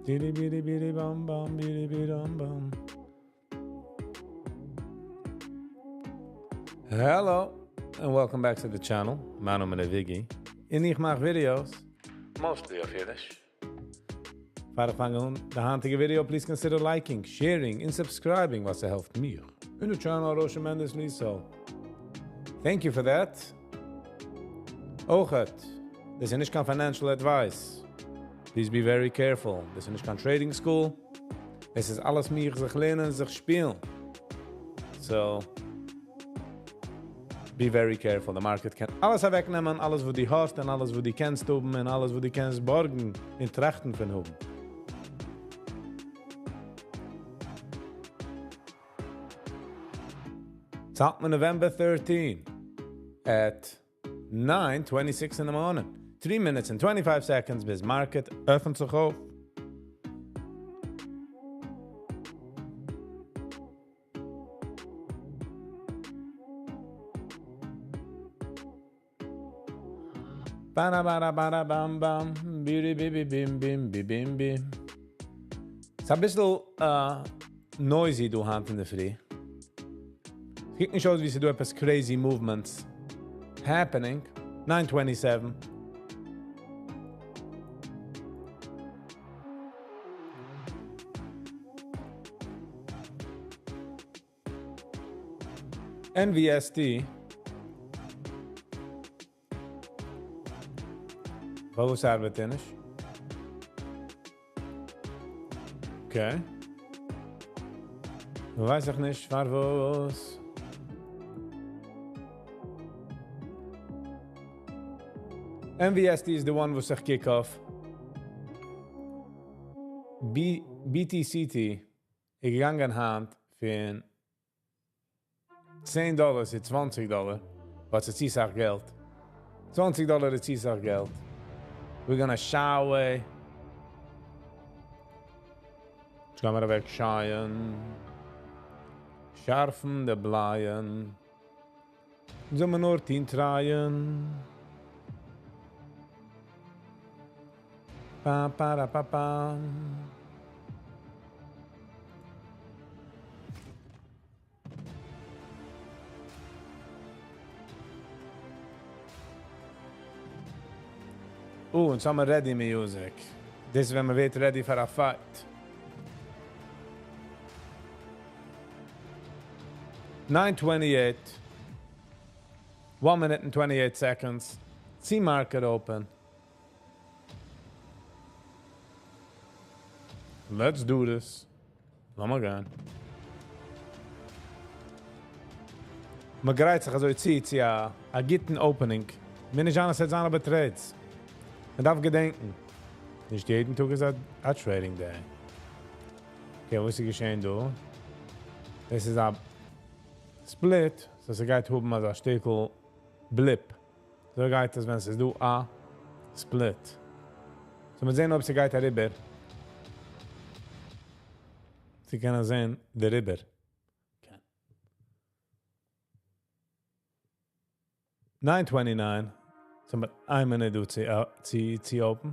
בירי בירי בירי באם באם בירי בירם באם. Hello and welcome back to the channel. מיין נאמען איז Viggy. און איך מאך videos mostly אויף אידיש. פאר איך פאנג אן די היינטיגע video, please consider liking, sharing און subscribing, וואס העלפט מיר און די channel ארויס tremendously, so thank you for that. אויכעט, דאס איז נישט קיין financial advice. Please be very careful. דאס איז נישט קיין trading school. עס איז אלעס מיר זיך לערנען, זיך שפילן. So, be very careful. The market קען אלעס אוועקנעמען, אלעס וואס דו האסט און אלעס וואס דו קענסט האבן און אלעס וואס דו קענסט בארגן און טראכטן פון האבן. ס'האלט מען November 13 at 9:26 in the morning. 3 minutes and 25 seconds ביז market עפנט זיך אויף. בארא בארא בארא באם באם, בירי ביבי בים בים בי בים בים. ס'איז אביסל noisy דא היינט אינדערפרי. ס'קוקט נישט אויס ווי ס'איז דא עפעס crazy movements happening. 9:27. NVST. וואס ארבעט ער נישט? Okay. ווייס איך נישט, פארוואס. NVST איז the one וואס איך קוק אויף. B BTCT איז געגאנגען היינט פון 10 דאלער צו 20 דאלער, וואס איז צו סאך געלט. 20 דאלער איז צו סאך געלט. We're gonna shy away. יעצט גיימיר אוועק shyen. שארפן די בלייען. זאל מען נאר טון tryen. Pa pa ra pa pa. און some ready music. דאס איז ווען מען ווערט ready for a fight. 9:28. 1 minute and 28 seconds. See market open. Let's do this. לאמיר גיין. מען גרייט זיך אזוי צו צו א א גוטן opening. מיר נישט זיין אז ס'וועט זיין אבער trades. מען דארף געדענקען, נישט יעדן טאג איז א א trading day. Okay, וואס איז געשען דא? דאס איז א split, so ס'גייט האבן אזא שטיקל blip. אזוי גייט עס ווען ס'איז דא א split. So מיר זען אויב ס'גייט אריבער. צו קענען זען דעריבער. Okay. 9:29. So איין מינוט דא צו צו צו open.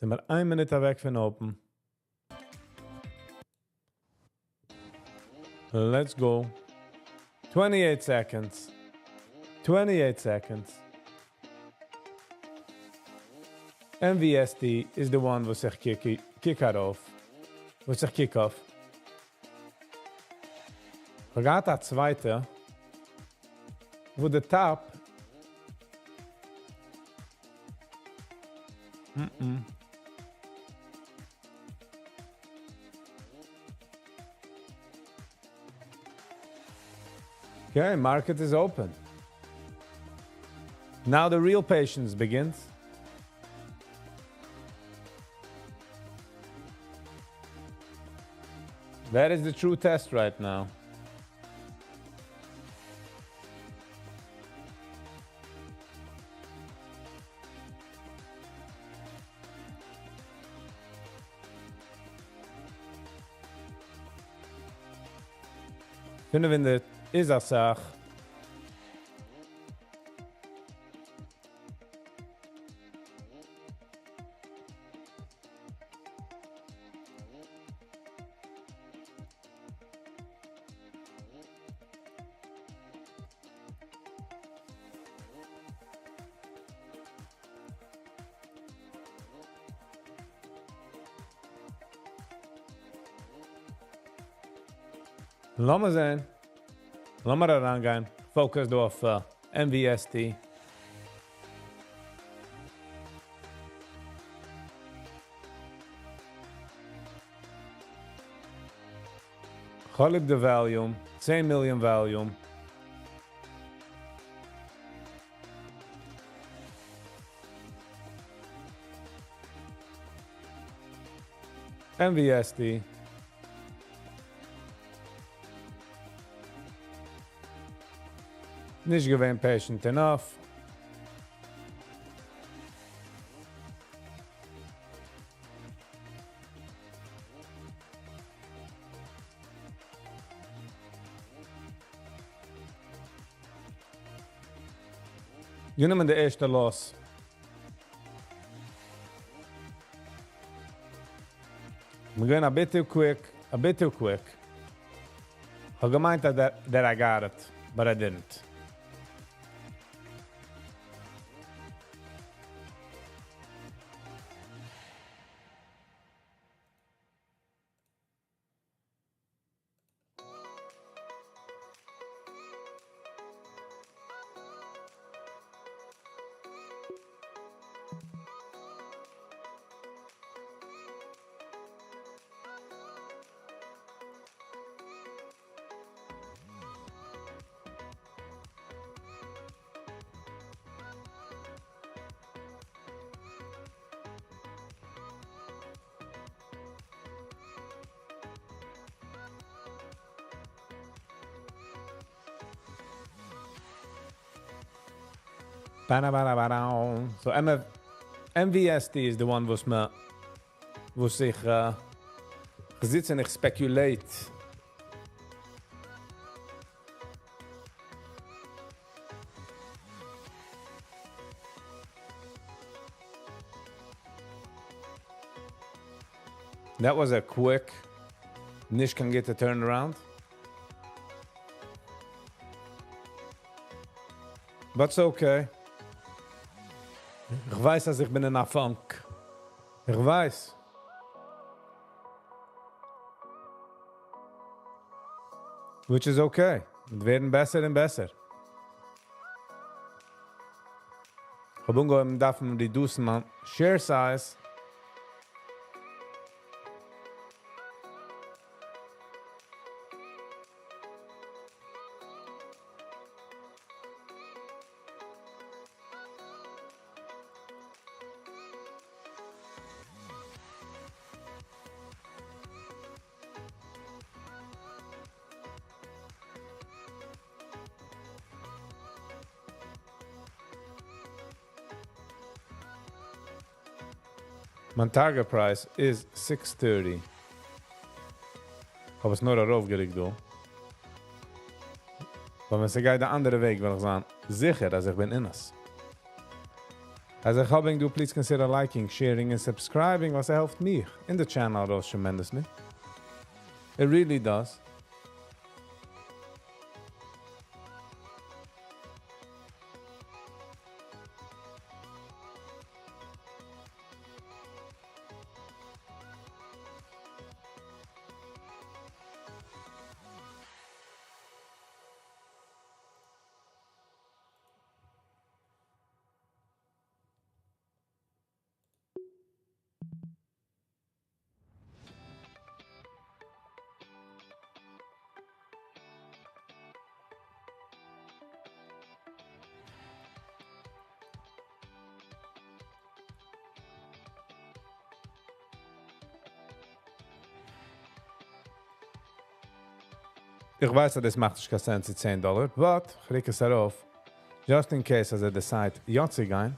זענען מיר איין מינוט אוועק פון open. Let's go. 28 seconds. 28 seconds. MVST is the one וואס איך קוק קוק ארויף. וואס איך קוק אויף. כ'האב געהאט א צווייטע, וואו די top. Okay, market is open. Now the real patience begins. That is the true test right now. 500 איז א סאך. לאמיר זען. לאמיר אריינגיין. Focus דא אויף MVST. כ'האב ליב די volume, 10 million volume. MVST. נישט געווען patient enough. גענומען די ערשטע loss. We're going a bit too quick, a bit too quick. כ'האב געמיינט that I got it, but I didn't. Ba-da-ba-da-ba-da. So MVST is the one וואס מע וואס איך זיץ און איך speculate. That was a quick נישט קיין גוטע turnaround. But it's okay. איך ווייס, אז איך בין אין א funk. איך ווייס. Which is okay. מיר ווערן בעסער און בעסער. איך האב אנגעהויבן דארפן reduce מיין share size. מיין target price is 630. האב עס נאר ארויפגערוקט דא. אבער ווען ס'גייט די אנדערע וועג, וועל איך זיין זיכער, אז איך בין אין עס. אז איך האב דו, please consider liking, sharing and subscribing, וואס העלפט מיר אין the channel ארויס tremendously. It really does. איך ווייס, אז דאס מאכט נישט קיין sense, 10 דאלאר, but איך רוק עס ארויף, just in case אז ער decide יא צו גיין.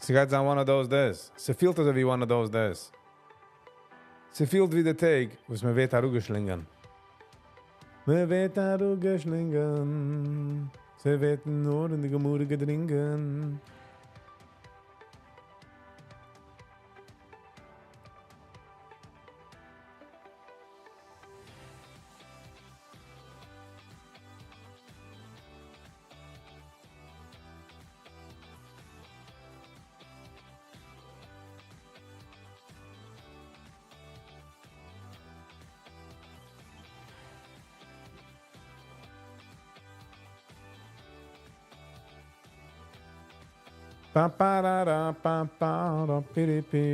ס'גייט זיין one of those days. ס'פילט אזוי ווי one of those days. ס'פילט ווי די טעג, וואס מען ווערט אראפגעשלינגען. מען ווערט אראפגעשלינגען. ס'ווערט נאר אין די גמרא געדרינגען. Pa pa ra ra pa pa ra pi ri pi.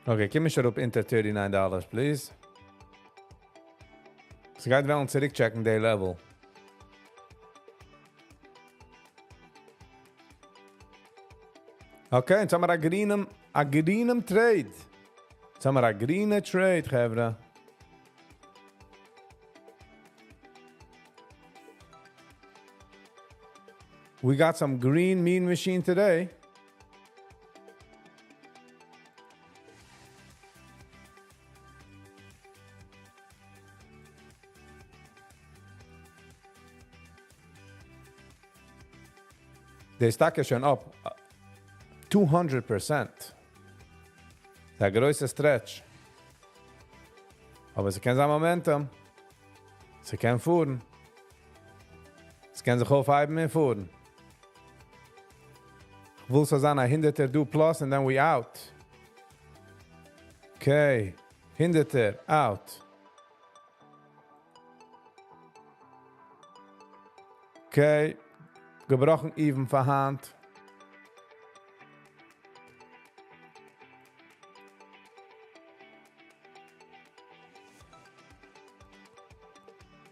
Okay, קום נישט אראפ אונטער $39, please. ס'גייט וועלן צוריקטשעקן די level. Okay, יעצט האבן מיר א גרינעם, א גרינעם trade. יעצט האבן מיר א גרינע trade, חברה. We got some green mean machine today. די stock איז שוין up 200%. א גרויסע stretch. אבער ס'קען זיין momentum. ס'קען פארן. ס'קען זיך אויפהייבן און פארן. איך וויל ס'זאל זיין א הונדערטער דא plus and then we out. Okay. הונדערטער, out. Okay. געבראכן even פאר היינט.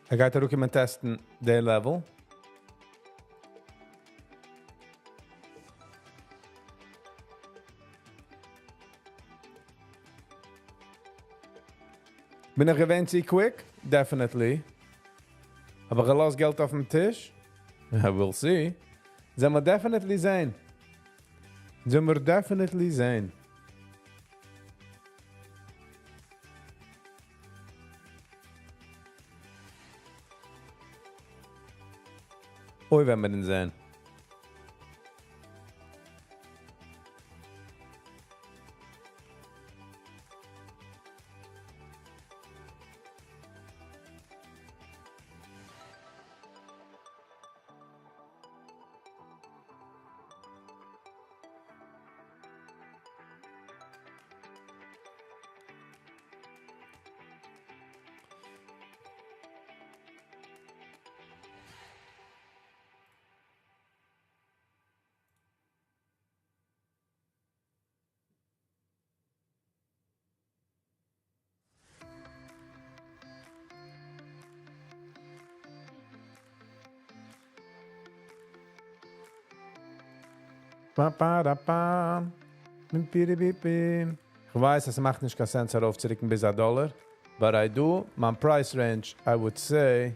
ער גייט אראפקומען טעסטן די level. בין איך געווען צו quick? Definitely. האב איך געלאזט געלט אויפן טיש? We'll see. זעמיר definitely זען. זעמיר definitely זען. אוי, וועלן מיר דען זען. Pa, pa, da, pa. pi, pi, pi, pi. איך ווייס, עס מאכט נישט קיין sense ארויפצוריקן ביז א דאלאר. But I do, מיין price range, I would say,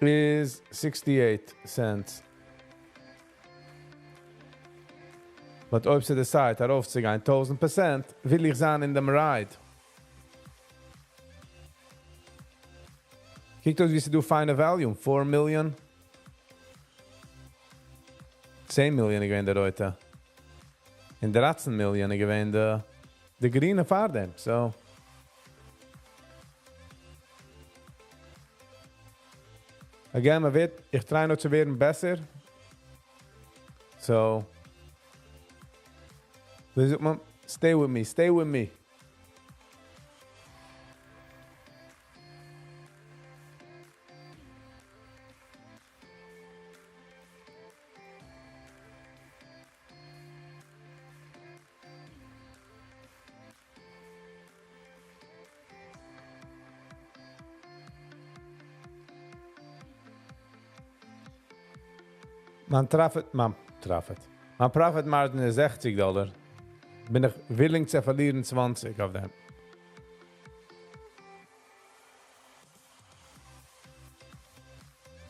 is 68 cents. But אויב ס'decide ארויפצוגיין 1000%, וויל איך זיין אין דעם ride. קוקט אויס ווי ס'דא פיינע volume, 4 million. 10 million געווען די רויטע. און 13 million געווען די גרינע פאר דעם. So. Again, מען ווערט, איך try נאר צו ווערן בעסער. So. ווי זאגט מען? Stay with me, stay with me. מיין profit, מיין profit. מיין profit margin איז 60 דאלאר. בין איך willing צו פארלירן 20 אויף דעם.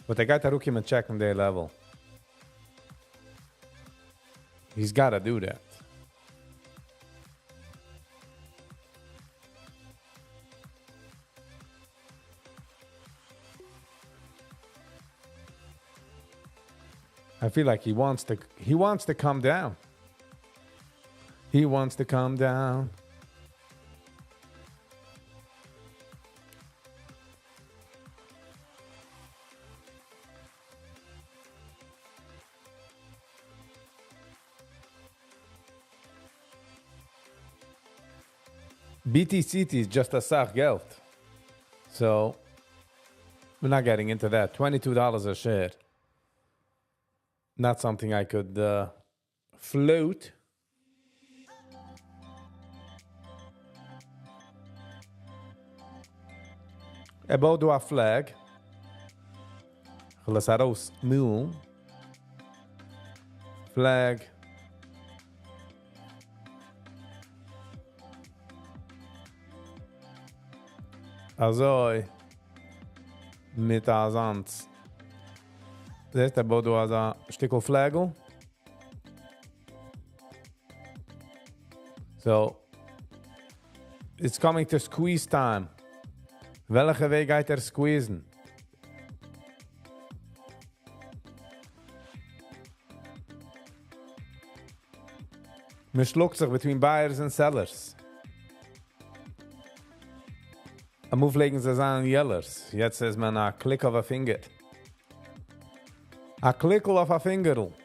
But ער גייט אראפקומען check'ן די level. He's gotta do that. I feel like he wants to come down. He wants to come down. BTC is just אסאך געלט. So we're not getting into that. $22 a share. Not something I could float. ער בויט דא א flag. כ'וועל עס ארויסמאלן. Flag. אזוי. מיט אזאנס. זעסט, ער בויט דא אזא שטיקל flag'ל. So, it's coming to squeeze time. וועלכע וועג גייט ער squeeze'ן? מען שלאגט זיך between buyers and sellers. אמאל פלעגן זיי זיין yellers. יעצט איז מען a click of a finger. A click of a finger'ל.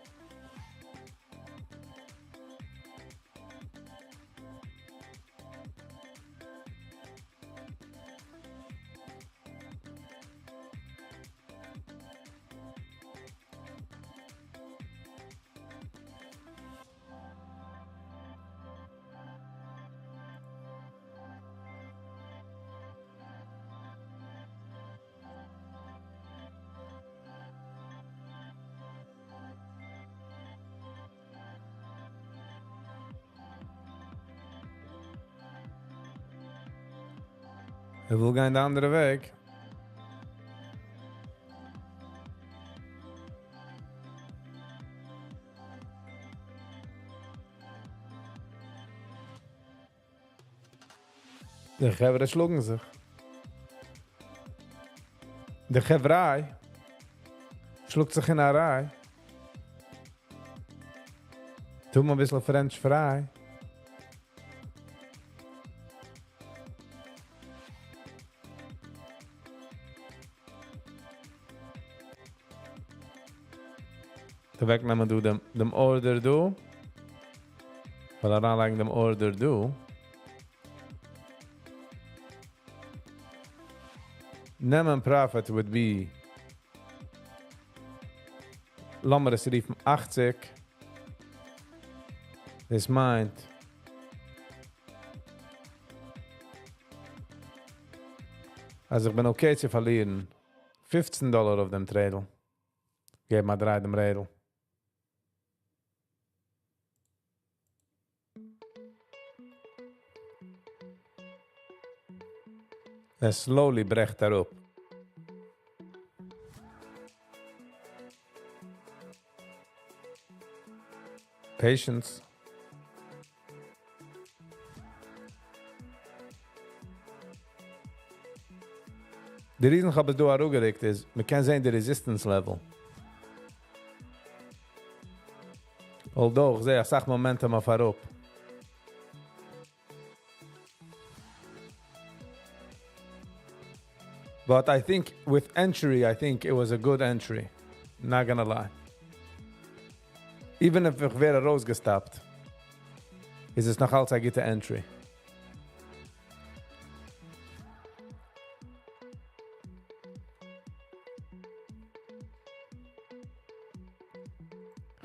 ער וויל גיין די אנדערע וועג. די חברה שלאגן זיך. די חברה שלאגט זיך אין א ריי. טו מיר א ביסל French fry. אוועקנעמען דא דעם order דא. ווייל אריינלייגן דעם order דא. נעמען profit would be, לאמיר עס רופן 80. דאס מיינט, אז איך בין okay צו פארלירן 15 דאלאר אויף דעם trade'ל. געב מיר דריי דעם רעדל. ער slowly ברעכט אראפ. Patience. די reason איך האב עס דא אראפגערוקט איז, מען קען זען די resistance level. Although, איך זע אסאך momentum אויף אראפ. But I think with entry, I think it was a good entry. Not gonna lie. Even if איך ווער ארויסגעstopped. איז עס נאך אלץ א גוטע entry.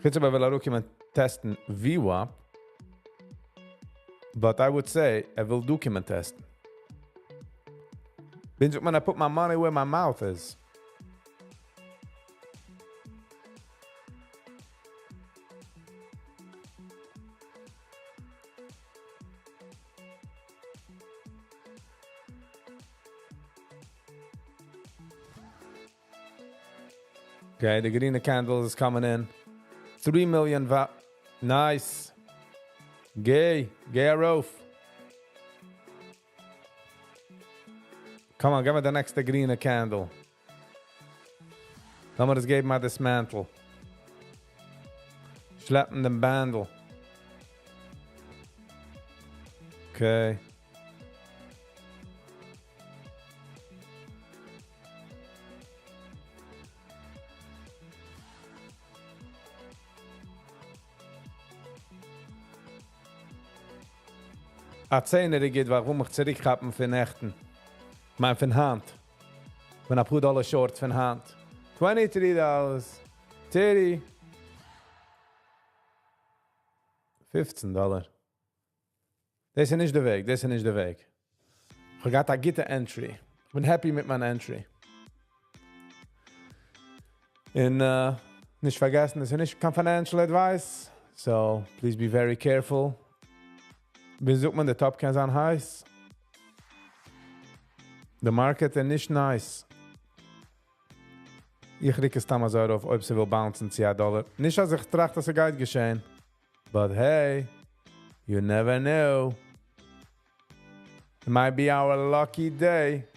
חוץ אויב ער וויל אראפקומען test ן VWAP, but I would say ער וויל דא קומען test ן. בין זאגט מען, "I put my money where my mouth is." Okay, the גרינע candle is coming in. 3 million va. Nice. גיי. גיי ארויף. Come on, give me the next גרינע candle. לאמיר עס געבן א dismantle. שלעפן דעם באנדל. Okay. א צענער גייט, ווארום איך צוריקכאפן פון נעכטן. מיין פון היינט. בין א פאר דאלאר short פון היינט. $23. 30. $15. דאס איז נישט דער וועג, דאס איז נישט דער וועג. איך האב געהאט א גוטע entry. איך בין happy מיט מיין entry. און נישט פארגעסן, דאס איז נישט קיין financial advice. So, please be very careful. ווי זאגט מען, די טאפ קען זיין הייס. The market איז נישט nice. איך רוק עס סתם אזוי ארויף, אויב זי וויל bounce ן צו א דאלאר. נישט אז איך טראכט, אז עס גייט געשען. But hey, you never know. It might be our lucky day.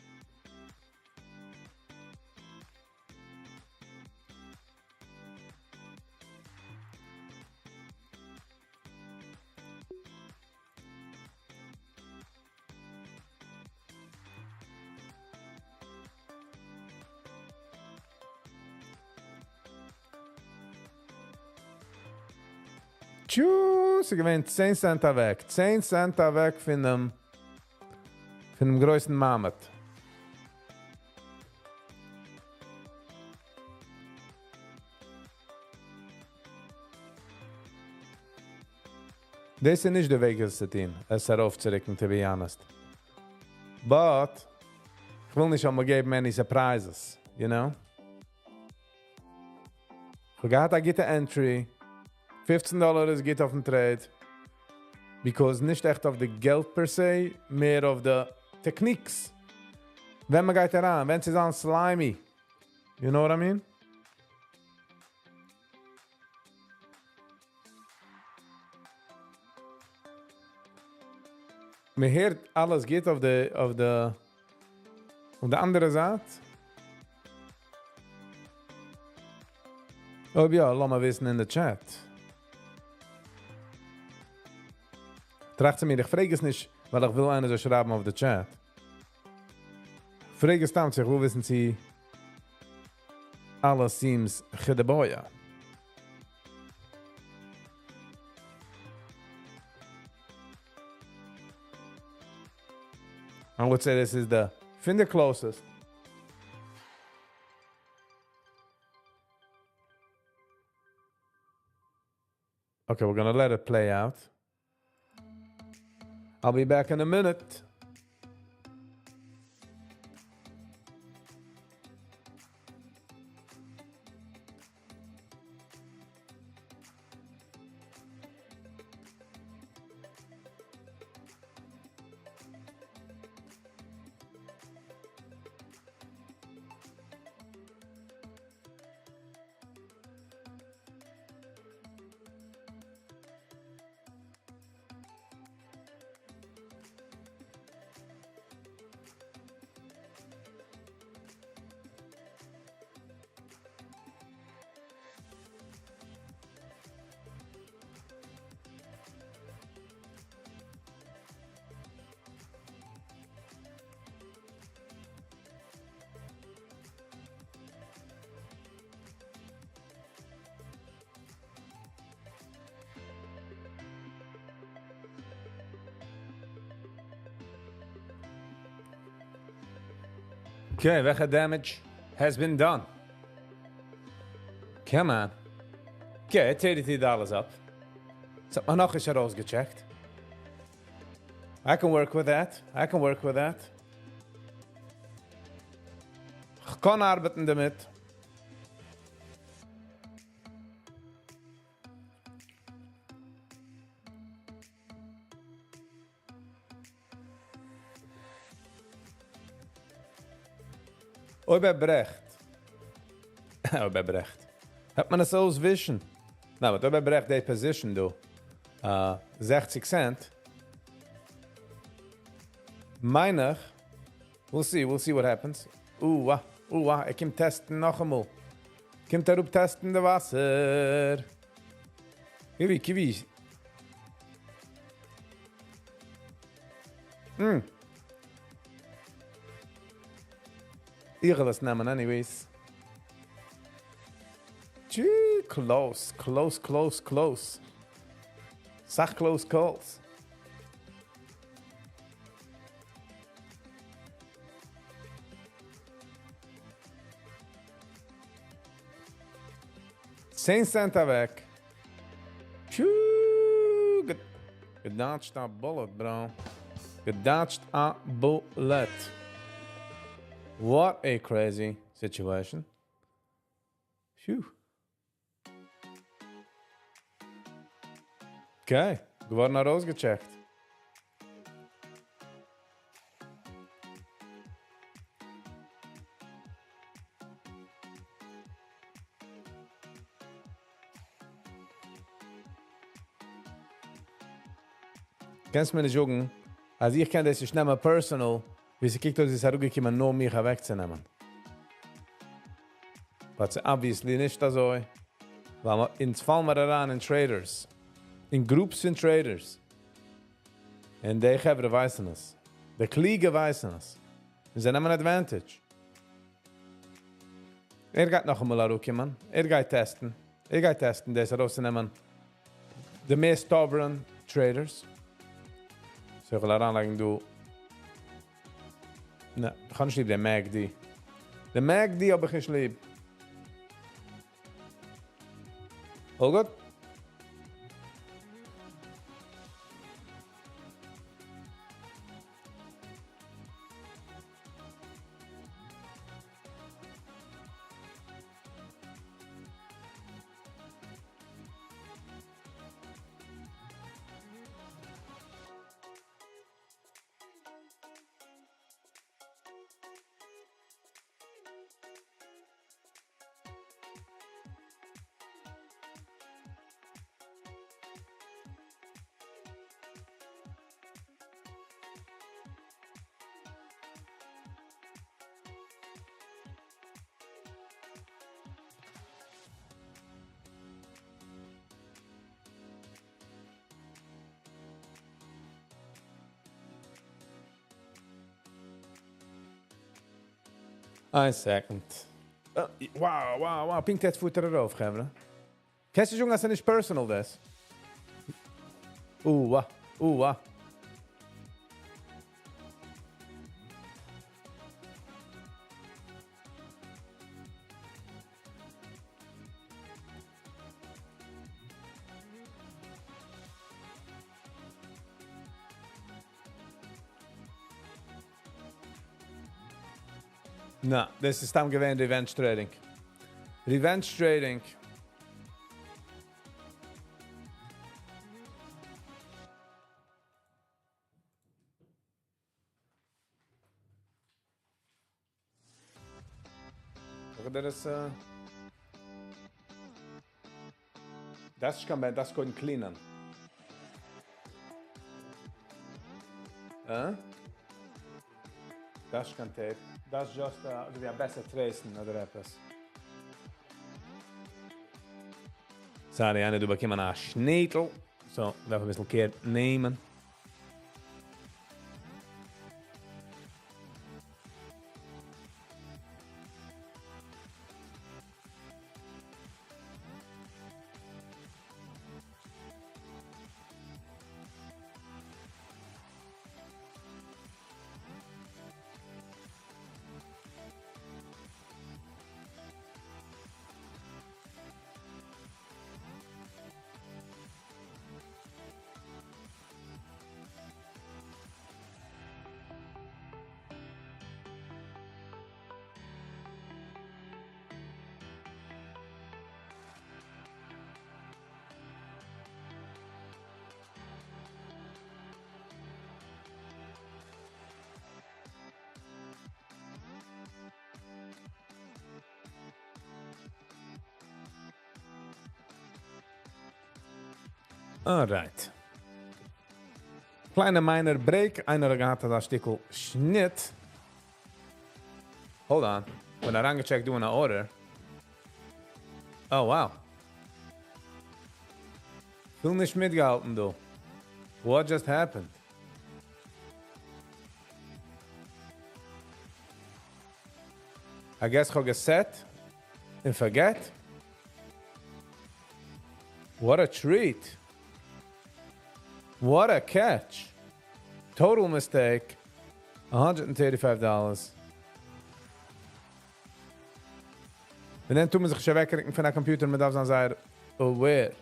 טשו, ס'איז געווען 10 cent אוועק. 10 cent אוועק פון דעם גרויסן מעמד. דאס איז נישט דער וועג עס צו טון, עס ארויפצורוקן, to be honest. But, איך וויל נישט אמאל געבן any surprises, you know? איך האב געהאט א גוטע entry. 15 דאלאר איז גוט אויפן trade. Because נישט עכט אויף די געלט per se, מער אויף די techniques. ווען מען גייט אריין, ווען ס'איז אן slimy. You know what I mean? מען הערט אלעס גייט אויף די אנדערע זייט. אויב יא, לאז מיר וויסן אין די chat. טראכט צו מיר, איך פרעג עס נישט, ווייל איך וויל איינער זאל שרייבן אויף די chat. פרעג עס סתם, איך וויל וויסן, צו אלעס seems כדבעי. I would say this is the פון the closest. Okay, we're going to let it play out. I'll be back in a minute. Okay, וועלכע damage has been done? Come on. Okay, $33 up. ס'האט מען נאך נישט ארויסגעטשעקט. I can work with that. I can work with that. איך קען ארבעטן דערמיט. אויב ער ברעכט. אויב ער ברעכט. האט מען עס אויסווישן. נא, אבער אויב ער ברעכט די position דא. 60 cent. מיין איך. We'll see, we'll see what happens. Wah, ער קומט טעסטן נאכאמאל. קומט ער אראפ טעסטן די וואסער. Kiwi, kiwi. איך וועל עס נעמען anyways. Too close, close, close, close. סאך close calls. 10 cent אוועק. Gedodged a bullet, bro. Gedodged a bullet. What a crazy situation. Phew. Okay, געווארן ארויסגעטשעקט. קענסט מיר נישט זאגן, אז איך קען דאס נישט נעמען personal, ווי ס'קוקט אויס, איז אראפגעקומען נאר מיך אוועקצונעמען. But obviously נישט אזוי. ווייל אונז פאלן מיר אריין אין traders. אין groups פון traders. און די חברה ווייסן עס. די קלוגע ווייסן עס. און זיי נעמען advantage. ער גייט נאכאמאל אראפקומען. ער גייט טעסטן. ער גייט טעסטן, דאס ארויסצונעמען. די מער stubborn traders. So איך וועל אריינלייגן דא. נא, איך האב נישט ליב דעם MACD. דעם MACD האב איך נישט ליב. All good? One second. Oh, wow. פונקט יעצט פארט ער ארויף, חברה. קענסט דו זאגן, אז ס'איז נישט personal דאס? Wah. נא, דאס איז סתם געווען Revenge Trading. Revenge Trading. דאס, דאס קען מען, דאס קען cleanen. אה? דאס קען tape. דאס just אזוי ווי א בעסער tracen אדער עפעס. Sorry, איינער דא באקומען א שניטל. So, דארף א ביסל care נעמען. Alright. קליינע minor break. איינער האט געהאט א שטיקל שניט. Hold on. ווען אריינגעטשעקט דא אין א order. Oh, wow. פיל נישט מיטגעהאלטן דא. What just happened? I guess איך האב גע set and forget. What a treat. What a catch. Total mistake. $135. ווען דען טוט מען זיך שוין אוועקרוקן פון א computer, מען דארף זיין זייער aware.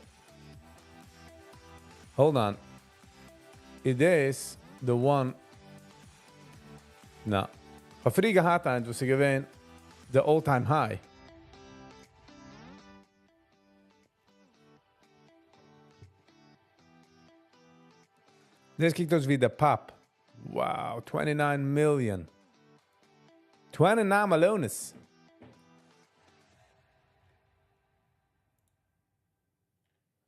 Hold on. It is the one. No. איך האב פריער געהאט איינס, וואס איז געווען the all-time high. דאס קוקט אויס ווי the pop. Wow, 29 million. 29 millones.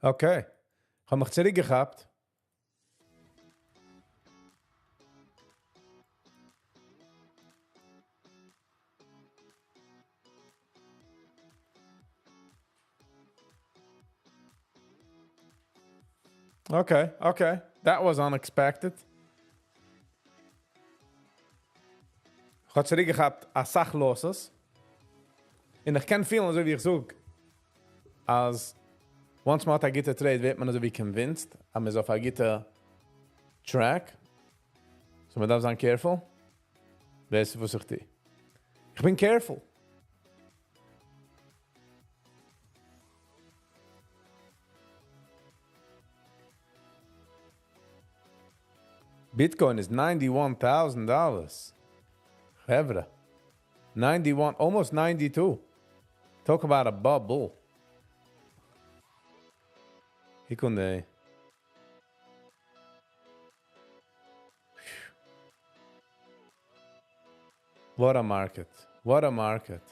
Okay. איך האב מיך צוריקגעכאפט. Okay. That was unexpected. איך האב צוריקגעכאפט א סאך losses. און איך קען פילן, אזוי ווי איך זאג, אז once מען האט א גוטע trade, ווערט מען אזוי ווי convinced, אז מען איז אויף א גוטע track. So מען דארף זיין careful. ווייסט וואס איך טו? איך בין careful. Bitcoin is $91,000. חברה. 91, almost 92. Talk about a bubble. Hier kommt der. What a market. What a market.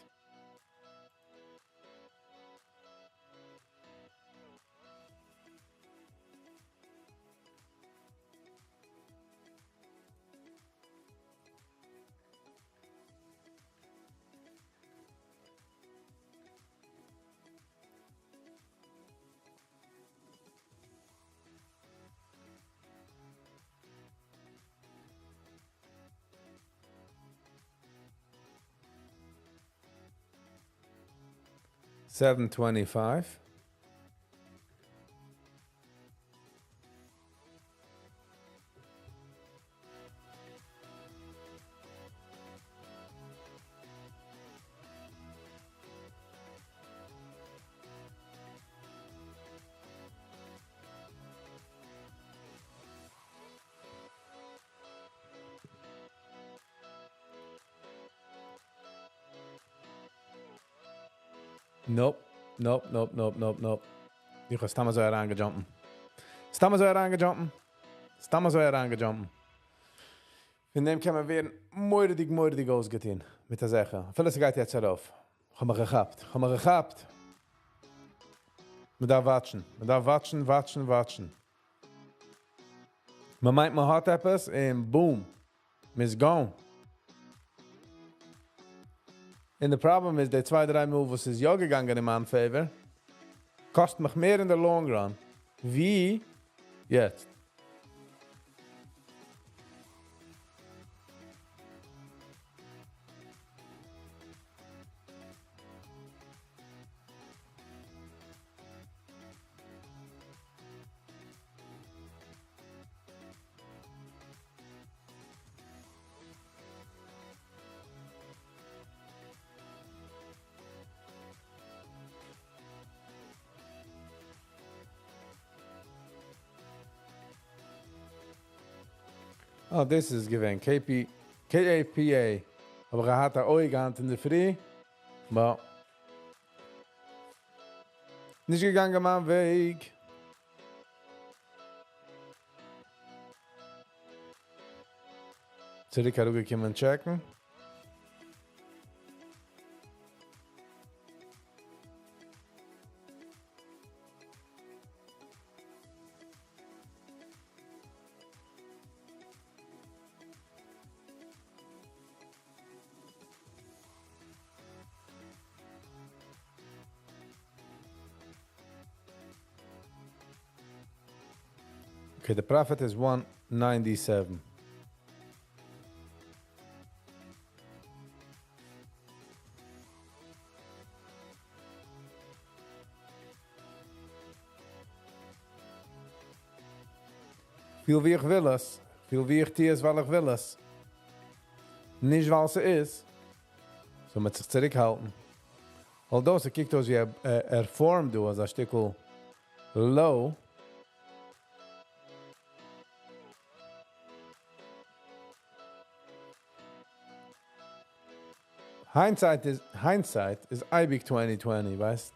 725. Nope. איך האב סתם אזוי אריינגעדזשאמפן. סתם אזוי אריינגעדזשאמפן. סתם אזוי אריינגעדזשאמפן. פון דעם קען מען ווערן מורא'דיג, מורא'דיג אויסגעטון. מיט דער זאך. אפילו עס גייט יעצט ארויף. איך האב מיך געכאפט. איך האב מיך געכאפט. מען דארף watch ן. מען דארף watch ן, watch ן, watch ן. מען מיינט, מען האט עפעס און boom. מען איז gone. And the problem is, די צוויי, דריי מאל, וואס איז יא געגאנגען אין מיין favor, קאסט מיך מער in the long run, ווי יעצט. Oh, this is געווען KP, KAPA. אבער ער האט א אויג היינט אין דער פרי. But נישט געגאנגען מיין וועג. צוריק אראפגעקומען check ן. Okay, the profit is 197. פיל ווי איך וויל עס, פיל ווי איך טו עס ווייל איך וויל עס. נישט ווייל ס'איז. So מ'וועט זיך צוריקהאלטן. Although ס'קוקט אויס ווי ער form ט דא אזא שטיקל low. Hindsight איז אייביג 20/20, ווייסט?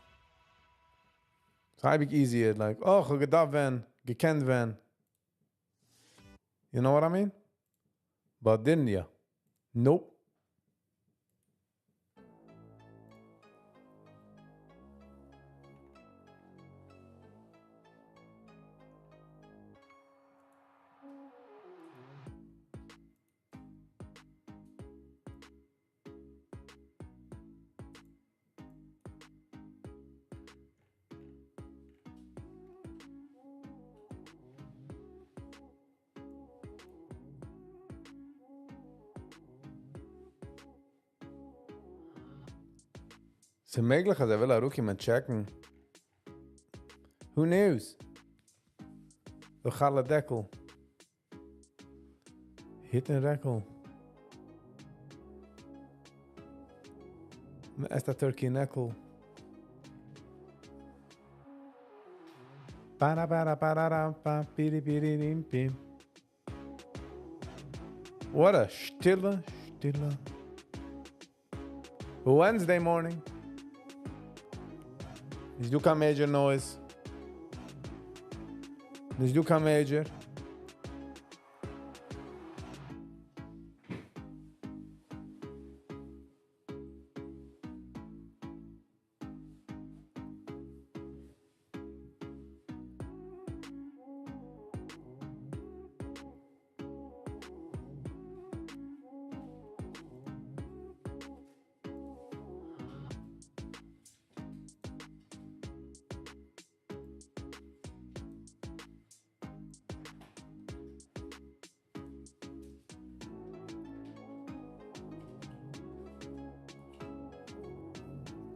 ס'איז אייביג easier, like, oh, איך האב געדארפט ווען, געקענט ווען. You know what I mean? But didn't you? Nope. ס'איז מעגליך אז ער וויל אראפקומען check ן. Who knows? די חלה דעקל. היט און רעקל. מ'עסט א turkey נעקל. Para para para pa piri piri rim pim. What a שטילע, שטילע Wednesday morning. נישט דא קיין major noise. נישט דא קיין major.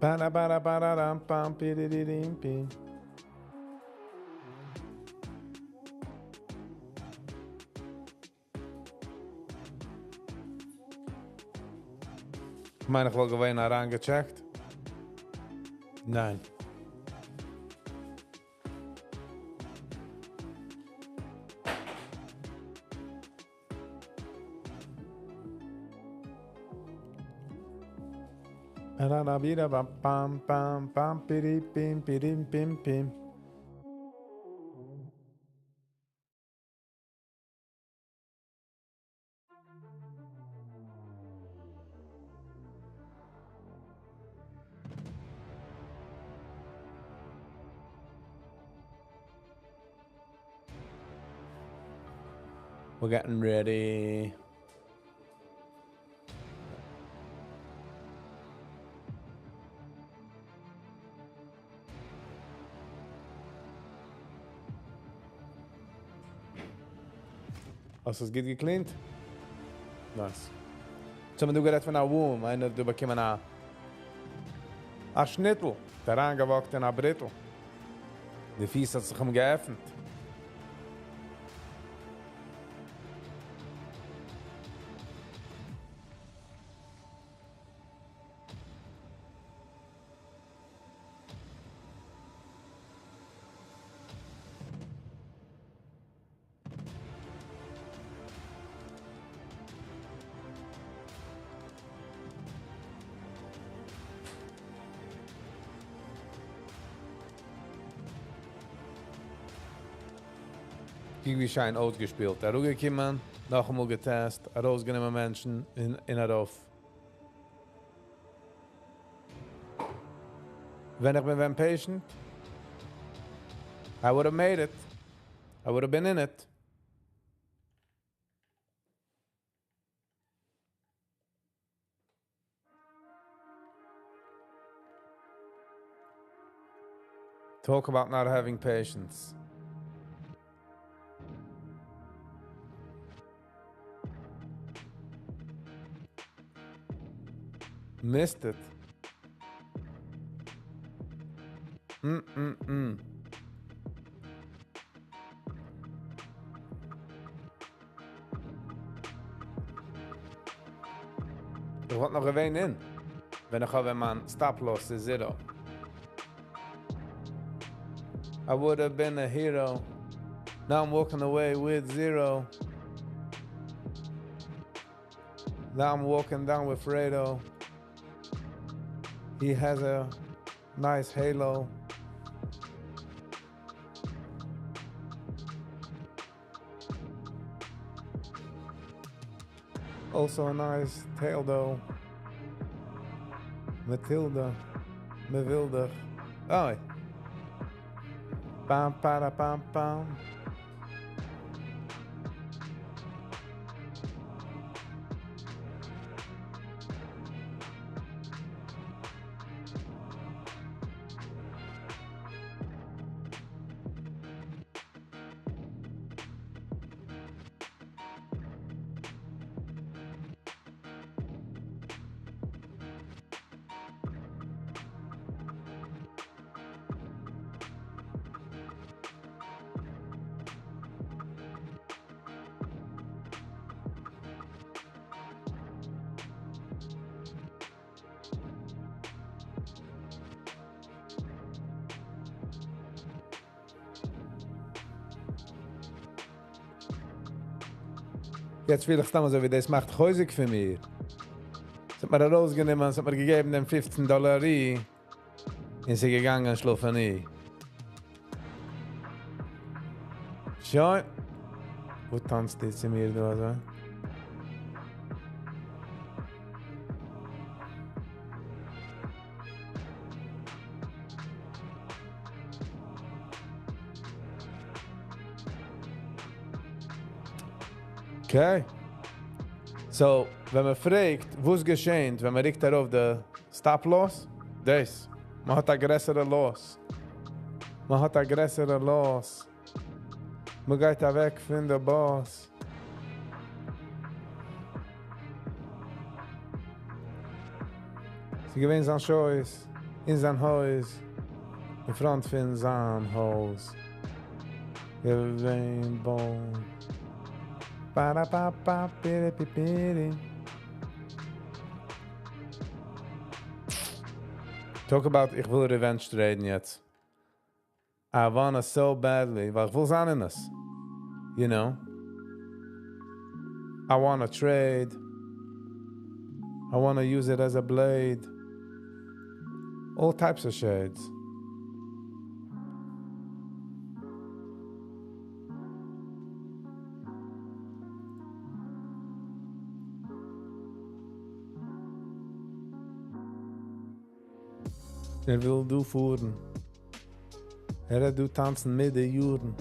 Ba ba ba da dum pam pi di di dim pim. כ'מיין איך וואלט געווען אריינגע check ט. ניין. Pam pam pam piri pim pirim pim pim. We're getting ready. האסט עס גוט גע clean ט? Nice. So האבן מיר דא גערעדט פון א womb, איינער האט דא באקומען א א שניטל, אריינגע walk ט אין א בריטל. די פיס האט זיך אים געעפנט. קוק ווי שיין אויסגעשפילט. אראפגעקומען, נאכאמאל גע test, ארויסגענומען מענטשן און ארויף. ווען איך בין ווען patient, I would have made it. I would have been in it. Talk about not having patience. Missed it. Mm-mm-mm. איך וואלט נאך געווען אין, ווען איך האב ווען מיין stop loss איז zero. I would have been a hero. Now I'm walking away with zero. Now I'm walking down with Fredo. He has a nice halo. Also a nice tail though. Matilda. Mavilda. Oh. Pam para pam pam. יעצט פיל איך סתם אזוי ווי דאס מאכט חוזק פון מיר. עס האט מיר ארויסגענומען, עס האט מיר געגעבן דעם 15 דאלאר און ס'איז געגאנגען שלאפן. שוין. וואו טאנצט איר צו מיר דא אזוי? Okay. So, ווען מען פרעגט, וואס געשעט, ווען מען רוקט ארויף די stop loss, דאס. מען האט א גרעסערע loss. מען האט א גרעסערע loss. מען גייט אוועק פון די boss. ס'איז געווען זיין choice, אין זיין הויז, אין front פון זיין הויז. געווען bone. Ba da ba ba bidi bi bidi. Talk about איך וויל revenge traden יעצט. I wanna so badly, ווייל איך וויל זיין אין עס. You know? I wanna trade. I wanna use it as a blade. All types of shades. ער וויל דא פארן. ער וועט דא טאנצן מיט די יארן.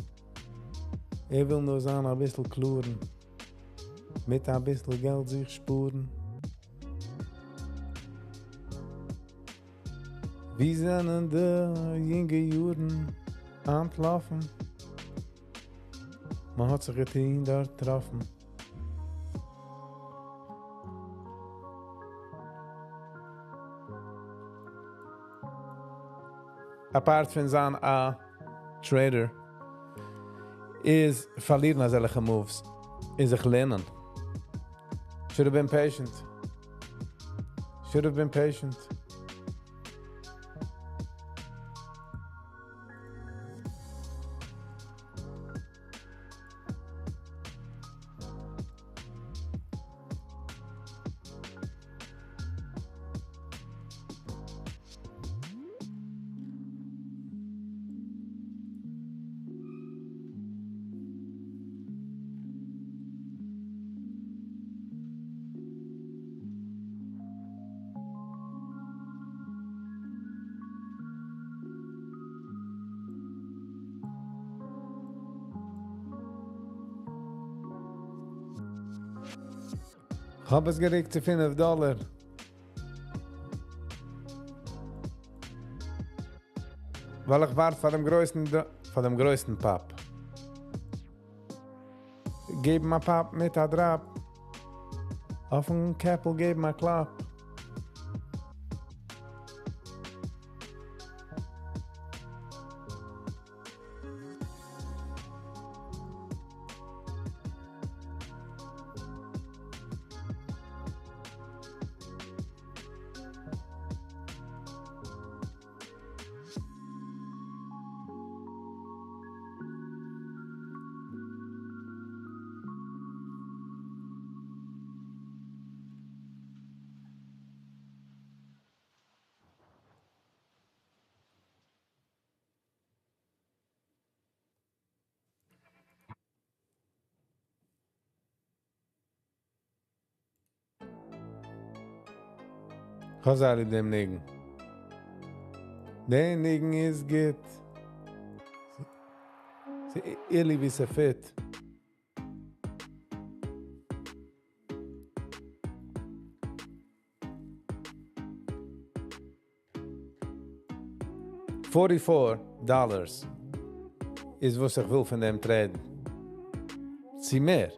ער וויל נאר זיין א ביסל קלארן. מיט א ביסל געלט זיך שפארן. ווי זענען די יונגע יארן אנטלאפן? מען האט זיך געטון דארט טראפן. Apart פון זיין א trader איז פארלירן אזעלכע moves איז זיך לערנען. Should have been patient. Should have been patient. האב עס גערוקט צו 5 דאלאר. ווייל איך ווארט פאר דעם גרויסן, פאר דעם גרויסן pop. געבן א pop מיט א drop. אויפן קעפל געבן א קלאפ. כ'האב זייער ליב דעם ניגון. דער ניגון איז גוט. ס'איז ווי ס'fit. $44 איז וואס איך וויל פון דעם trade. ס'איז מער.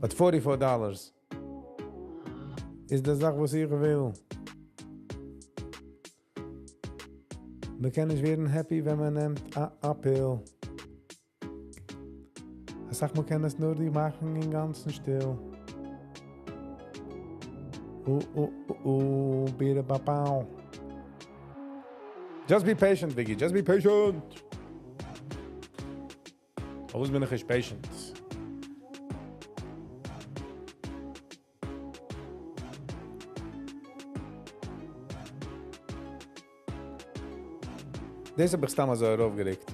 But $44 איז די זאך וואס איך וויל. מען קען נישט ווערן happy ווען מען נעמט א pill. איך זאג, מען קען עס נאר די מאכן אין גאנצן שטיל. ביטע, באפאו. Just be patient, Vicky. Just be patient. וואס בין איך נישט patient? דאס האב איך סתם אזוי ארויפגעלייגט.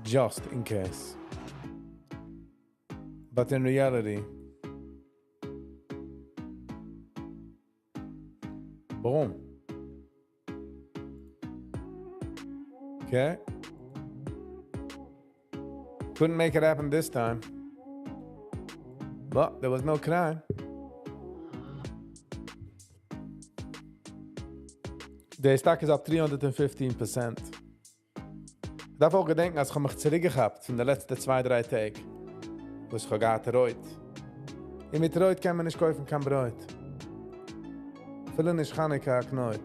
Just in case. But in reality, boom. Okay. Couldn't make it happen this time. But there was no crime. The stock is up 315%. איך דארף אויך געדענקען, אז איך האב מיך צוריקגעכאפט פון די לעצטע צוויי, דריי טעג, וואס איך האב געהאט רויט. און מיט רויט קען מען נישט קויפן קיין ברויט. אפילו נישט חנוכה א קנויט.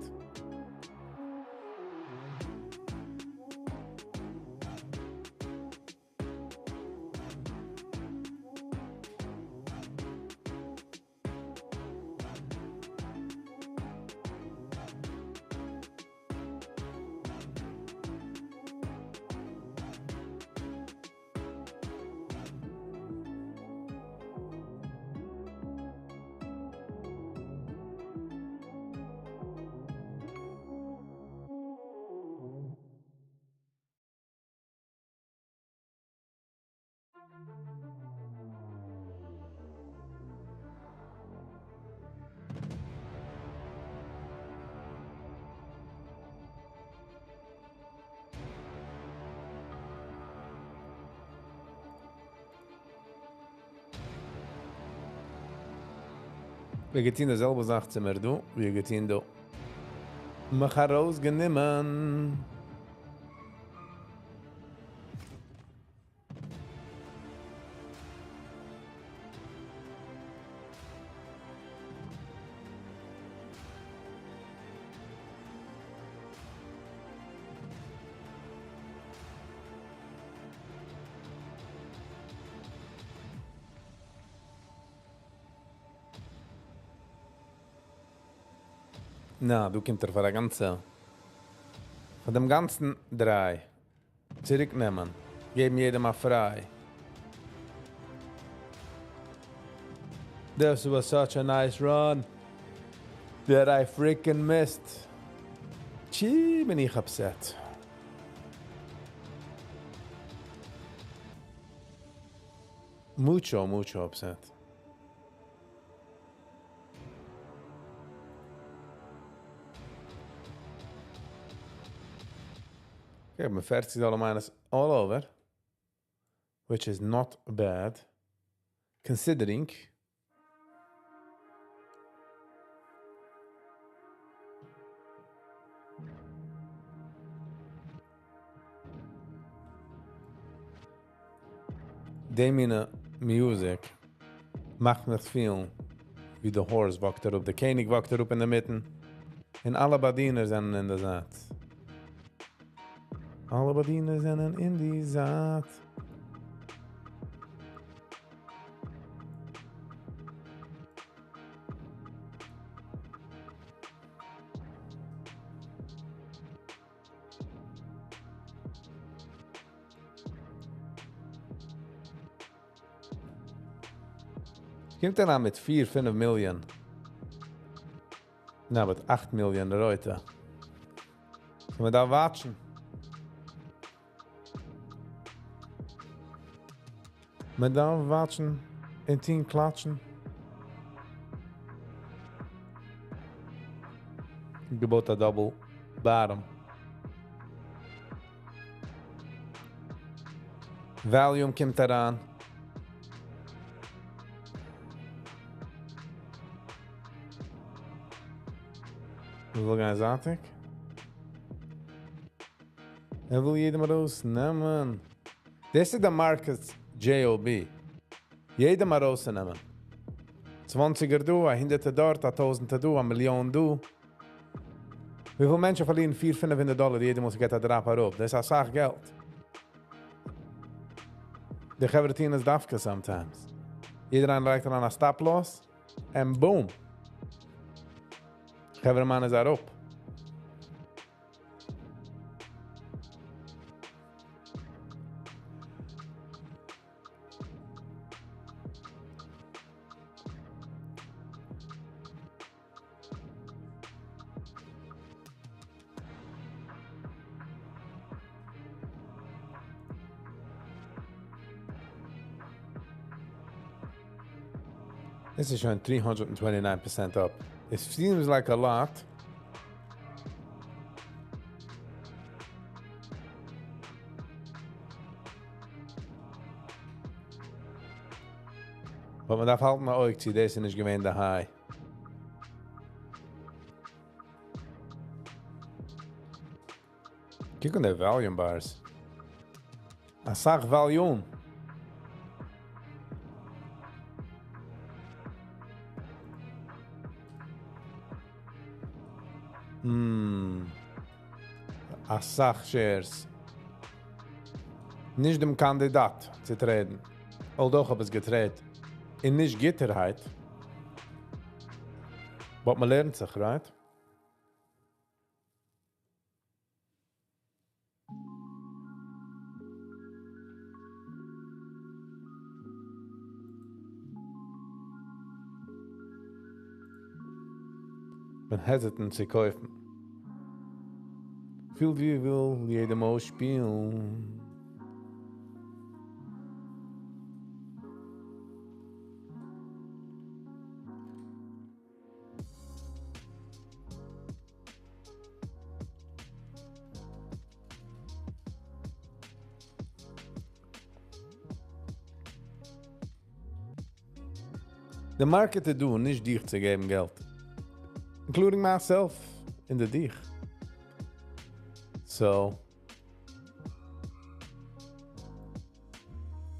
מיר געטון די זעלבע זאך צו מיר דא, ווי געטון דא. מיך ארויסגענומען. נא, דא קומט ער פאר א גאנצע. פאר דעם גאנצן דריי. צוריקנעמען. געבן יעדעם א פריי. This was such a nice run that I freaking missed. טשי, בין איך upset. Mucho, mucho upset. Okay, מיין $40 minus all over, which is not bad, considering. די מינע music מאכט מיך פילן ווי the horse walkט אראפ, דער קעניג walkט אראפ אין דער מיטן און אלע באדינער זענען אין דער זייט. אלע באדינער זענען אין די זייט. קומט ער אן מיט 4, 5 מיליאן. נא, מיט 8 מיליאן רויטע. So מען דארף watchן. מען דארף watchן און טון קלאטשן. געבויט א double bottom. Volume קומט אריין. מ'וויל גיין זייטיג. ער וויל יעדעם ארויסנעמען. דאס איז די market's JOB. יעדעם ארויסנעמען. צוואנציגער דא, א הונדערטער דארט, א טויזנטער דא, א מיליאן דא. וויפיל מענטשן פארלירן 4, 500 דאלער יעדע מאל ס'גייט א drop אראפ? דאס איז אסאך געלט. די חברה טוען עס דווקא sometimes. יעדער איינער לייגט אריין א stop loss, and boom. חברה מאן איז אראפ. This is showing 329% up. It seems like a lot. But מען דארף האלטן א אויג צו דאס איז נישט געווען די high. קוק אן די volume bars. אסאך volume. אסאך shares. נישט דעם קאנדידאט צו trade ן. Although איך האב עס גע trade ט. און נישט גוטערהייט. But מען לערנט זיך, right? בין hesitant צו קויפן. פיל ווי וויל יעדער מאל שפילן. די market איז דא נישט דיך צו געבן געלט. Including myself אין די דיך. So,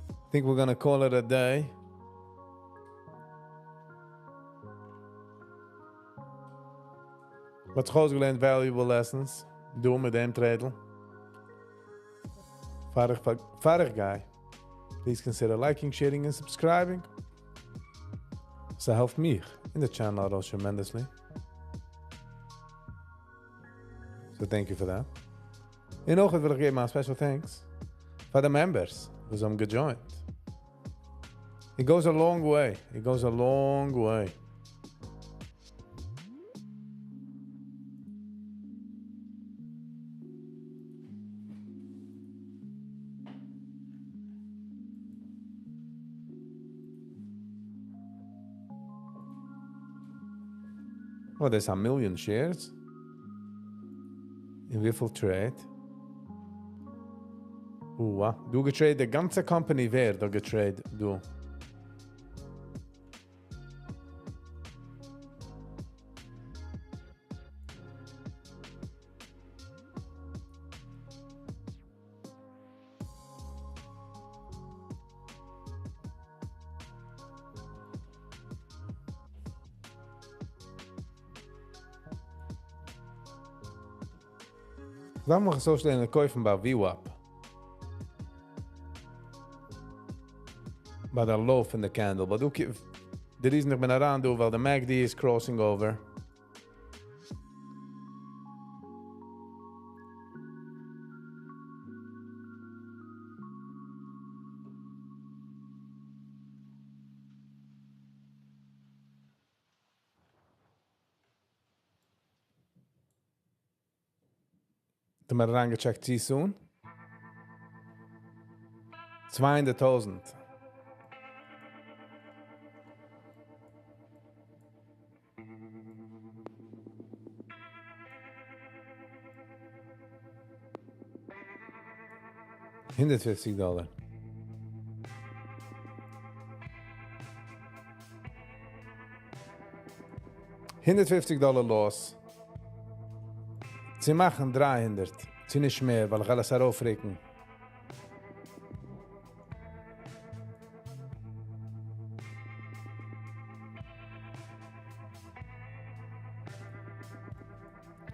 I think we're gonna call it a day. מ'האט זיך אויסגעלערנט valuable lessons. דא מיט דעם trade ל. פאר איך גיי. Please consider liking, sharing and subscribing. ס'העלפט מיך אין די channel ארויס tremendously. So thank you for that. און אויך וויל איך געבן א special thanks פאר די members וואס האבן גע join ט. It goes a long way. It goes a long way. Oh, there's a million shares. אין וויפיל trade? Wow. דא גע trade, די גאנצע company ווערט דא גע trade, דא. לאמיר אזוי שטעלן קויפן ביי VWAP. ביי די low פון די candle. But okay, די reason איך בין אריין דא, ווייל די MACD is crossing over. האט מען אריינגע check ט too soon? 200.000. 150 דאלער. 150 דאלער loss. צו מאכן 300. צו נישט מער, ווייל איך וועל עס ארויפרוקן.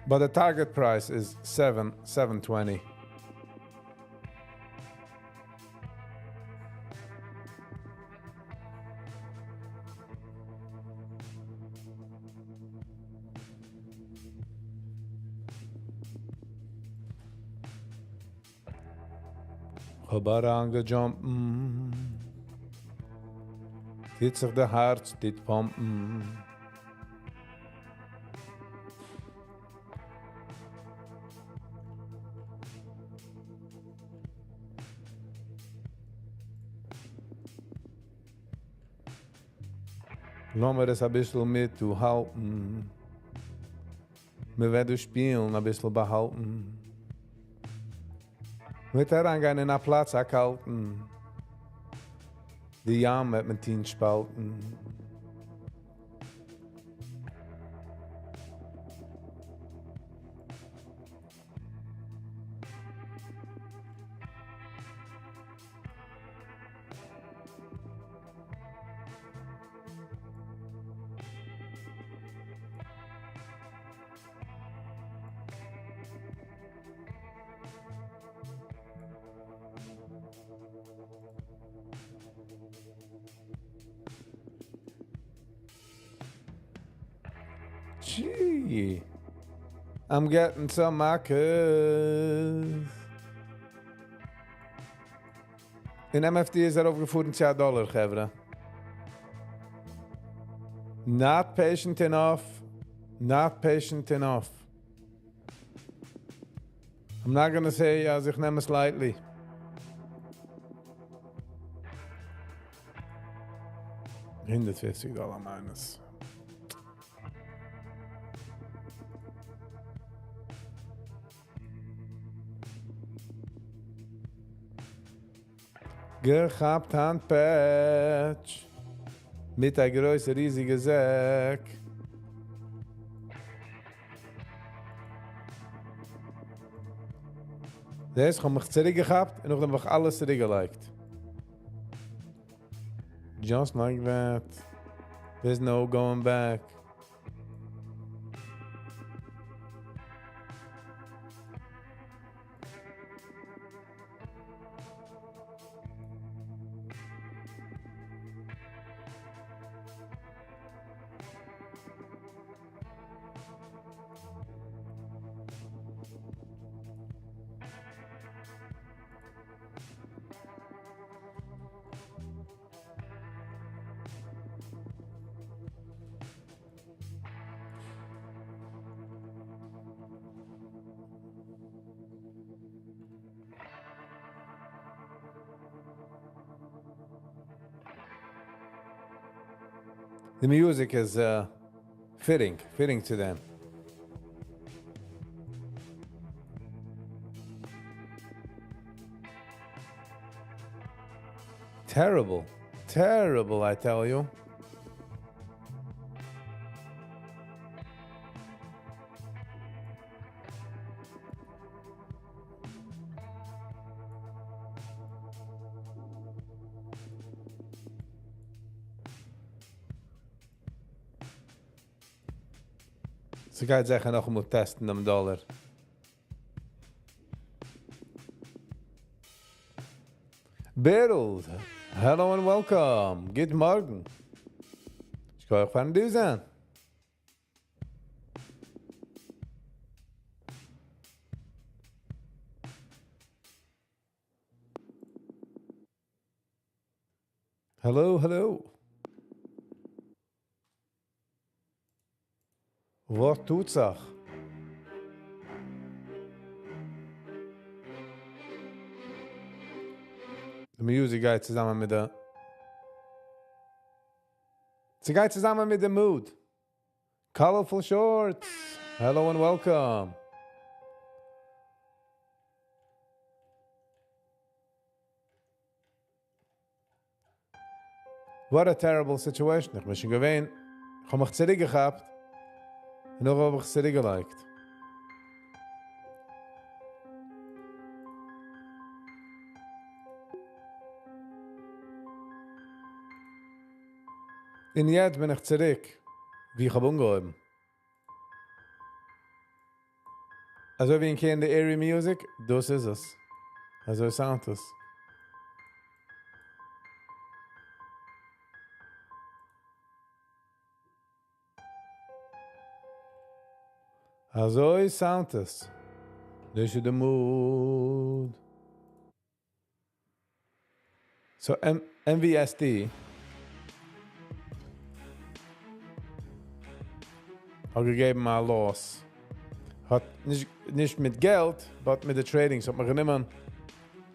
But the target price is 7, 720. כ'האב אריינגעדזשאמפן. טוט זיך די הארץ טוט פאמפן. לאמיר עס אביסל מיטהאלטן. מ'וועט דא שפילן אביסל באהאלטן. מ'וועט אריינגיין אין א פלאץ א קאלטן. די ים וועט מען טוהן שפאלטן. Gee, I'm getting some מכות. און MFD איז ארויפגעפארן צו א דאלער, חברה. Not patient enough. Not patient enough. I'm not gonna say אז איך נעם עס lightly. 150 דאלער minus. געכאפט היינט פעטש מיט א גרויסע ריזיגע זעק. דאס כ'האב מיך צוריק געכאפט און נאכדעם האב איך אלעס צוריק געלייגט. Just like that. There's no going back. The music is fitting, fitting צו דעם. Terrible, terrible, I tell you. ס'גייט זיכער נאכאמאל טעסטן דעם דאלער. בערל, hello and welcome. גוט מארגן. שכוח פארן דא זיין. Hello, hello. וואס טוט זיך? די music גייט צוזאמען מיט די... ס'גייט צוזאמען מיט די mood. Colorful Shorts. Hello and welcome. What a terrible situation. איך בין שוין געווען, איך האב מיך צוריקגעכאפט, און נאך האב איך צוריקגעלייגט. און יעצט בין איך צוריק, וואו איך האב אנגעהויבן. אזוי ווי אין קען די eerie music, דאס איז עס. אזוי sound עס. אזוי sound עס. דאס איז די mood. So MVSD האט געגעבן א loss. האט נישט מיט געלט, but מיט די trading. ס'האט מיר גענומען,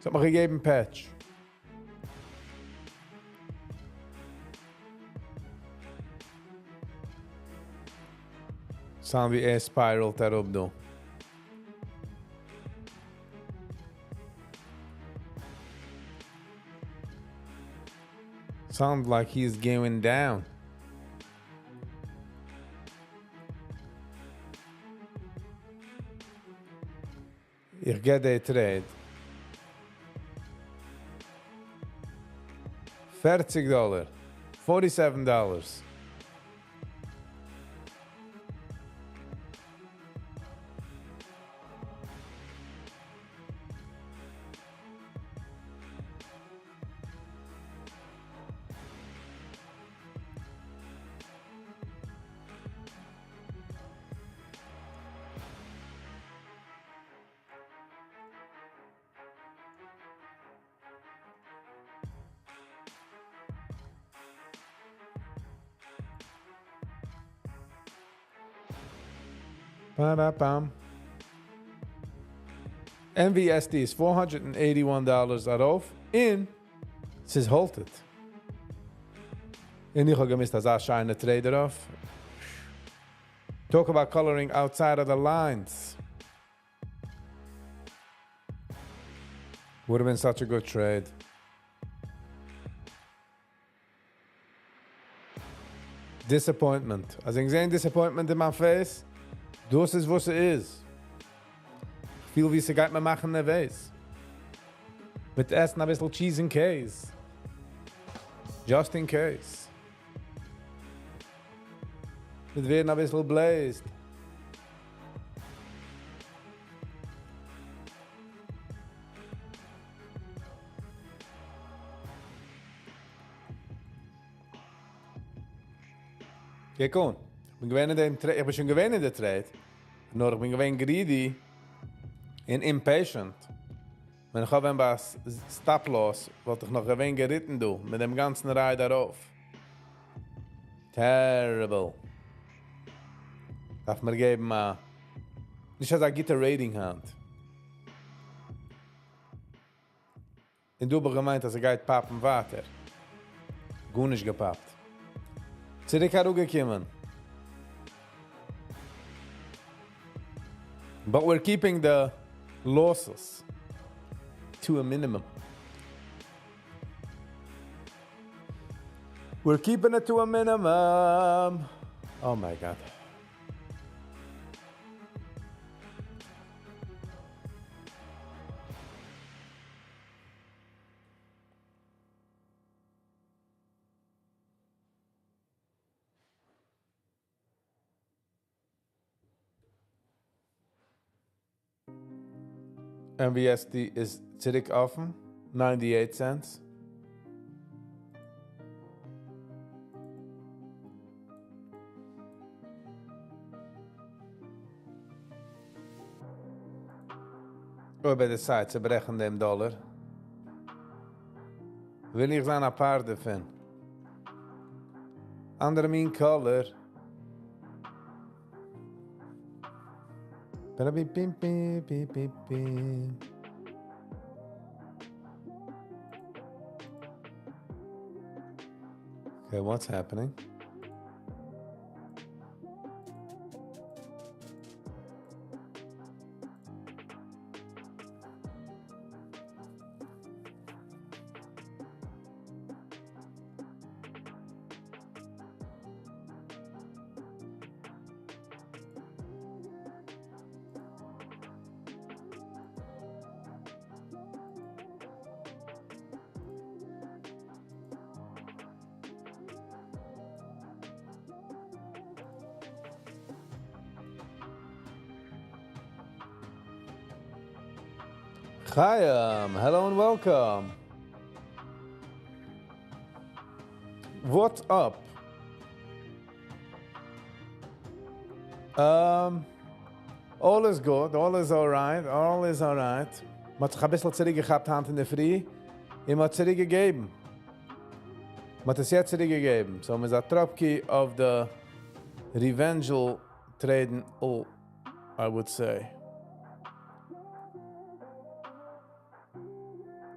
ס'האט מיר געגעבן פעטש. Sound ווי ער spiralט אראפ דא. Sounds like he's going down. איך get די trade. 40 דאלאר. $47. Ba-da-bam. MVSD is $481 ארויף און ס'איז halted. און איך האב געמיסט אזא שיינע trade ארויף. Talk about coloring outside of the lines. Would have been such a good trade. Disappointment. אז איך זע disappointment in my face, דאס איז וואס עס איז. איך פיל ווי ס'גייט מיר מאכן נערוועז. מיט עסן א ביסל cheese and case. Just in case. מיט ווערן א ביסל blazed. קוק אן. איך בין געווען אין דעם trade, איך בין שוין געווען אין דער trade. נאר איך בין געווען greedy און impatient. ווען איך האב ווען stop loss, וואלט איך נאך געווען געריטן דא, מיט דעם גאנצן ride ארויף. Terrible. דארף מען געבן א נישט אזא גוטע rating היינט. און דא האב איך געמיינט אז ער גייט פאפן ווייטער. גארנישט געפאפט. צוריק אראפגעקומען. But we're keeping the losses to a minimum. We're keeping it to a minimum. Oh my God. MVSD איז צוריק אפן, 98 cents. אויב ער decide צו ברעכן דעם דאלאר, וויל איך זיין א part דערפון. אנדערע מין color. Ba-da-beep, beep, beep, beep, beep, beep. Okay, what's happening? Chaim, hello and welcome. What's up? Um, all is good, all is alright, all is alright. מ'האט זיך אביסל צוריקגעכאפט היינט אינדערפרי און מ'האט צוריקגעגעבן. מ'האט עס יעצט צוריקגעגעבן. So מ'איז א טראפקי אויף די revenge trading, I would say.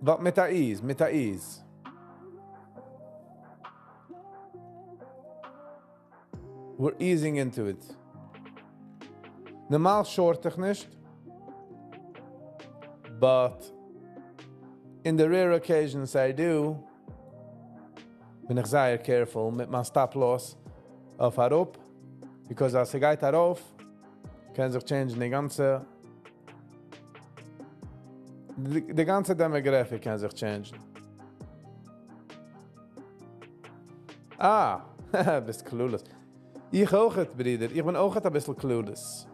But מיט א ease, מיט א ease. We're easing into it. נארמאל short איך נישט, but in the rare occasions I do, בין איך זייער careful מיט מיין stop loss אויף אראפ, because אז ס'גייט ארויף, קען זיך change ן די גאנצע די גאנצע demographic קען זיך change ן. אה! ביסט clueless. איך אויכעט, ברודער. איך בין אויכעט אביסל clueless.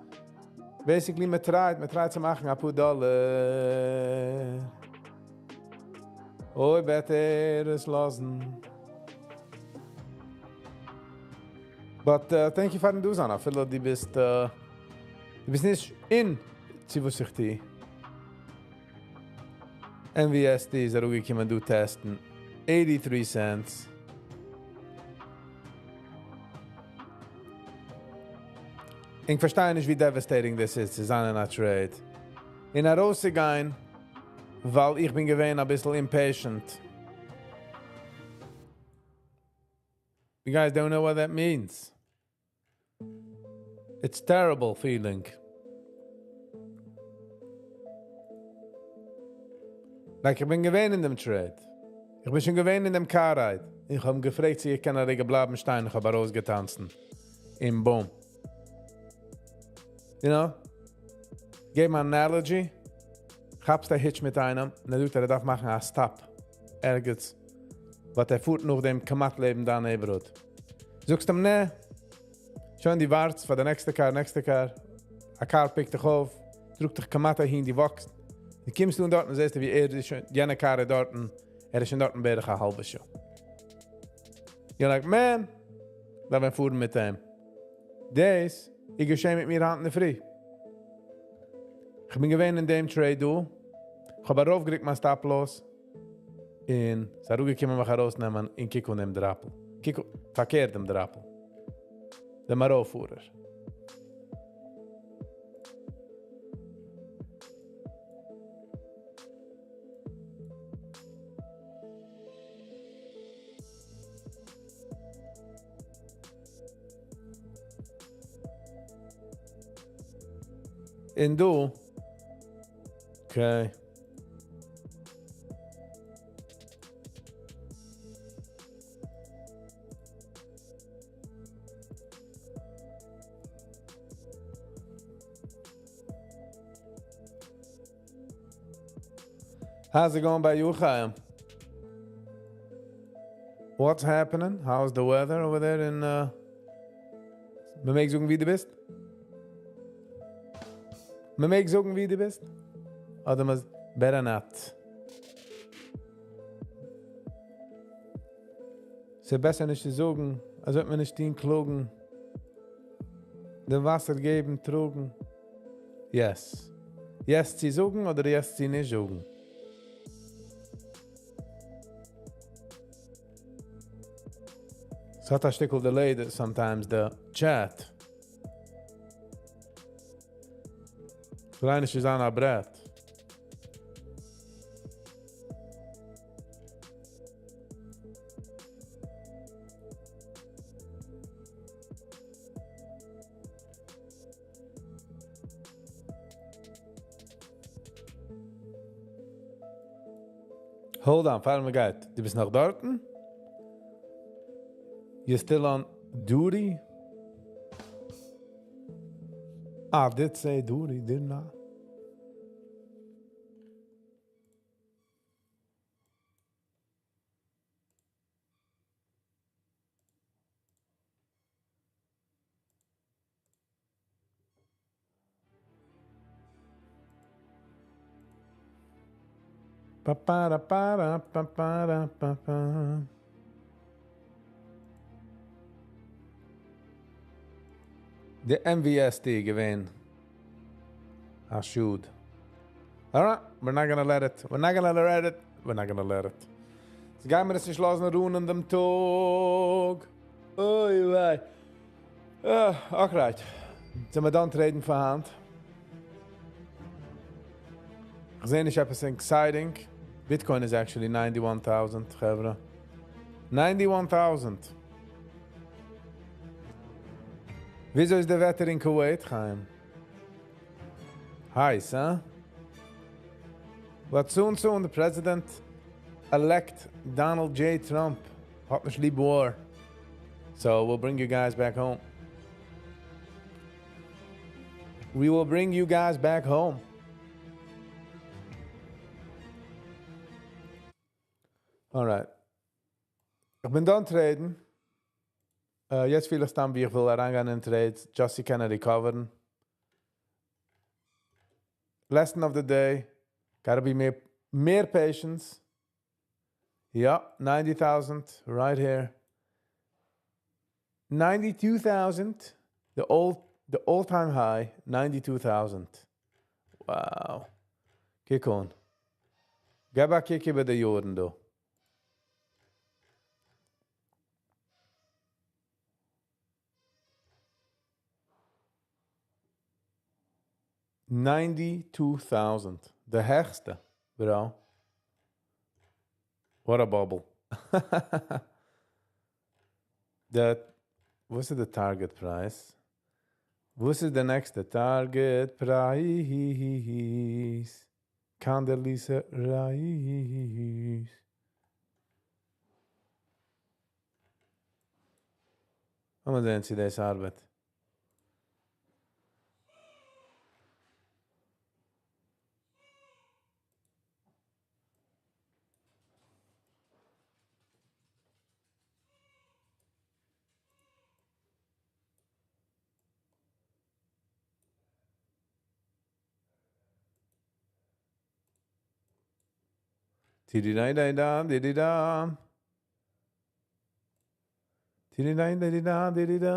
Basically, מען try ט, מען try ט צו מאכן אפאר דאלער. אוי, better עס לאזן. But thank you פארן דא זיין, אפילו דו ביסט, דו ביסט נישט אין צו וואס איך טו. NVST איז אראפגעקומען דא test ן 83 cents. איך פארשטיי נישט ווי devastating דאס איז צו זיין אין א trade. און ארויסצוגיין, ווייל איך בין געווען אביסל impatient. You guys don't know what that means. It's terrible feeling. Like איך בין געווען אין דעם trade. איך בין שוין געווען אין דעם car ride. איך האב אים געפרעגט צו איך קען א רגע בלייבן שטיין, איך האב ארויסגעטאנצן. און boom. You know? געב אן analogy. כאפסט א hitch מיט איינעם, און ער זאגט ער דארף מאכן א stop ערגעץ, but ער פארט נאכדעם כמעט לעבן דיין neighborhood. זאגסט אים, נע, שוין דו ווארטסט פאר די נעקסטע car, נעקסטע car. א car pick ט דיך אויף, טראגט דיך כמעט אהין, דו walk סט. דו קומסט אן דארטן, זעסטו ווי ער איז שוין, יענע car איז דארטן, ער איז שוין דארטן בערך א האלבע שעה. You're like, man, דארף מען פארן מיט אים. דאס איז געשען מיט מיר היינט אינדערפרי. איך בין געווען אין דעם trade דא. איך האב ארויפגערוקט מיין stop loss. און ס'איז אראפגעקומען מיך ארויסנעמען און קוק אן דעם דראפל. קוק פארקערט דעם דראפל. דעם ארויפפארער. און דא, okay. How's it going by you, Chaim? What's happening? How's the weather over there in... מ'מעג זאגן וואו דו ביסט? מ'מעג זאגן וואו דו ביסט? אדער מ'איז better not. ס'איז בעסער נישט צו זאגן, אזוי וועט מען נישט טון קלאגן. דעם וואסער געבן, טראגן. Yes. Yes צו זאגן אדער yes צו נישט זאגן? ס'האט א שטיקל delay sometimes the chat. פילייכט נישט זיין א ברעט. Hold on, פאר מ'גייט. דו ביסט נאך דארטן? You're still on duty? I did say duty, didn't I? פאפאראפאראפאפאראפאפא. די MVST געווען א שאד. Alright, we're not gonna let it, we're not gonna let it, we're not gonna let it. יעצט גיימיר עס נישט לאזן רוען דעם טאג. אוי וויי. Alright. זעמיר done traden פאר היינט. איך זע נישט עפעס exciting. Bitcoin איז actually 91,000, חברה. 91,000. וויאזוי איז די וועטער אין Kuwait, חיים? הייס, huh? But soon, soon, the president elect Donald J. Trump האט נישט ליב war. So we'll bring you guys back home. We will bring you guys back home. Alright. איך בין done traden. יעצט פיל איך סתם ווי איך וויל אריינגיין אין trades, just צו קענען recover'ן. Lesson of the day, gotta be מער patience. Yeah, 90,000 right here. 92,000, the all-time high, 92,000. Wow. קוק אן. געב א קוק איבער די יארן דא. 92,000. די העכסטע, bro. What a bubble. וואס איז די target price? וואס איז די next target price? Condoleezza Rice. לאמיר זען, צי דאס ארבעט. Ti-di-da-da-da, di-di-da. Ti-di-da-da-di-da, di-di-da.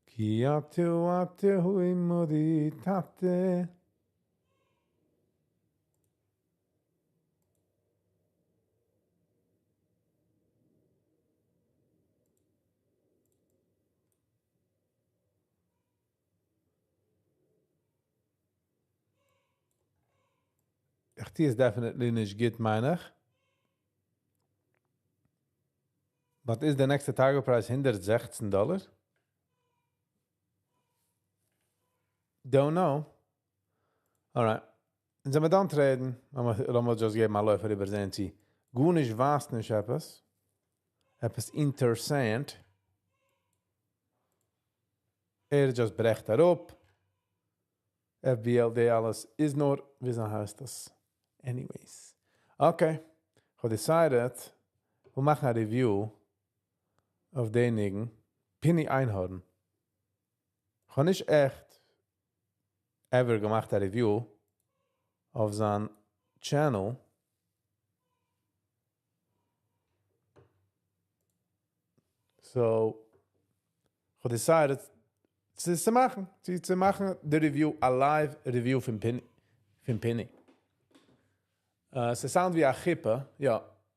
כי אתו אתו עמדי טאטע. איך איז definitely נישט גוט, מיין איך. What is the next target price? 116 dollar? Don't know. Alright. זעמיר done traden. לאמיר just געבן א לויף אריבער זען צי. גארנישט ווייזט נישט עפעס. עפעס אינטערעסאנט. ער just ברעכט אראפ. FBLD אלעס איז נאר, וויאזוי הייסט דאס? Anyways. Okay. איך האב decided, מיר מאכן א review אויף דעם ניגון. Pinny Einhorn. איך האב נישט עכט ever געמאכט א review אויף זיין channel. So, איך האב decided צו מאכן די review, a live review פון Pinny. עס sound ווי א חופה, יא,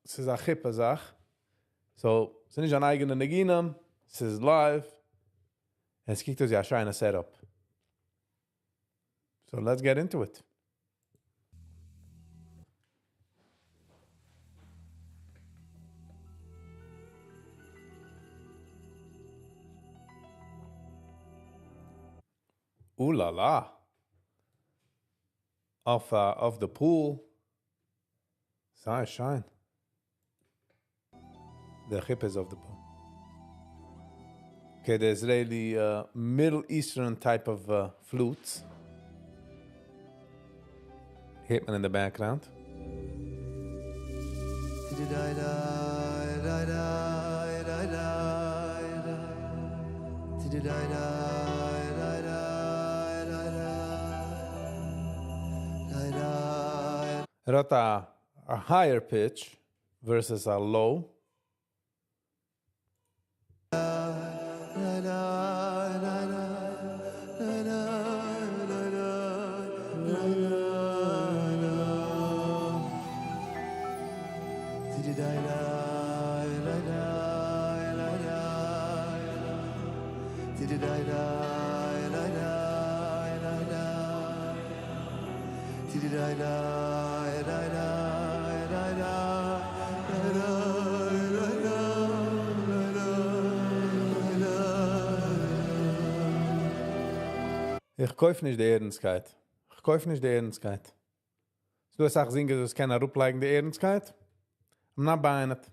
עס איז א חופה זאך. So, עס איז נישט אן אייגענע ניגונים, עס איז live. עס קוקט אויס ווי א שיינע setup. So let's get into it. Ooh la la. Off the pool. זייער שיין. The חופה is off the pool. Okay, the Israeli Middle Eastern type of flutes. הערט מען in the background. ער האט א higher pitch versus a low. איך קויף נישט די ערנסטקייט. איך קויף נישט די ערנסטקייט. ס'דא אסאך זינגערס וואס קענען אראפלייגן די ערנסטקייט. I'm not buying it.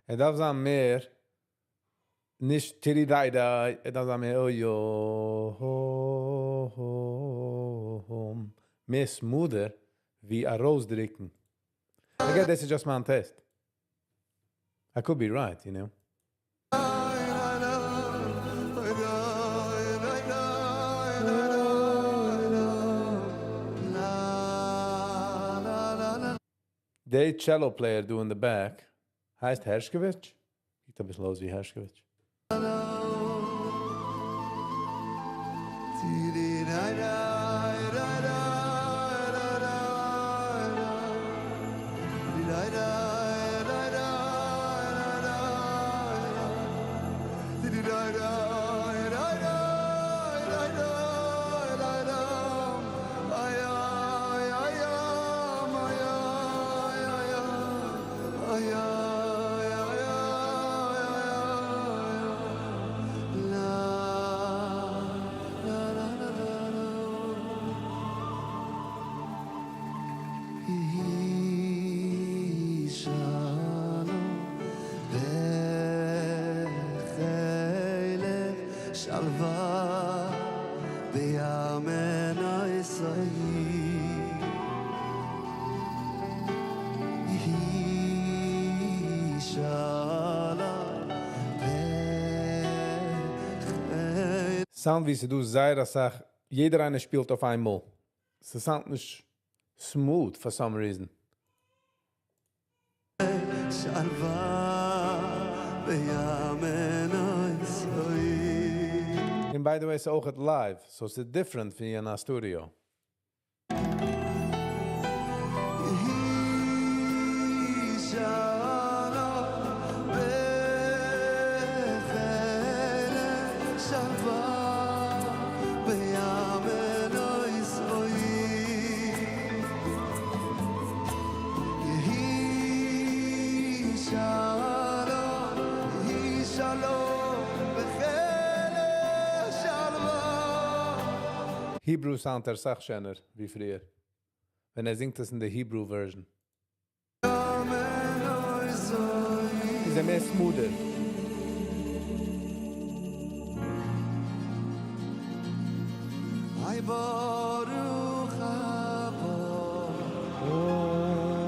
ער דארף זיין מער נישט טירי דיי דיי, ער דארף זיין מער אוי יו מער smoother ווי ארויסדריקן. Again, this is just my taste. I could be right. The cello player דא in the back הייסט Hershkovich? קוקט א ביסל אויס ווי Hershkovich. שלווה בימינו ישראל. יהי שלום בחיל. Sound ווי ס'דא זייער אסאך, יעדער איינער שפילט אויף איינמאל. ס'sound נישט smooth for some reason. שלווה בימינו ישראל. And by the way, ס'איז אויך live, so it's different ווי אין א studio. יהי שלום בחיל שלווה בימינו ישראל. יהי שלום, יהי שלום בחיל שלווה. Hebrew sound ער אסאך שענער ווי פריער. ווען ער זינגט עס אין the Hebrew version, איז ער מער smoother. היי ברוך הבא,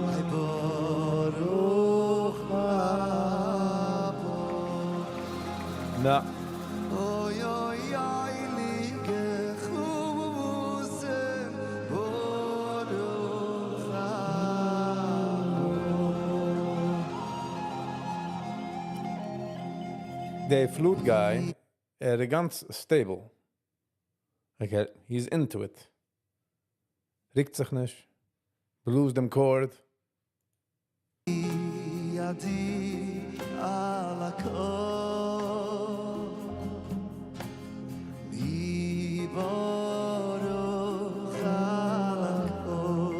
היי ברוך הבא. נא. אוי אוי אוי ליגע חוסן ברוך הבא. The flute guy, ער איז גאנץ stable. Okay, he's into it. ריקט זיך נישט. בלאזט דעם chord. ידי על הכל מי ברוך על הכל.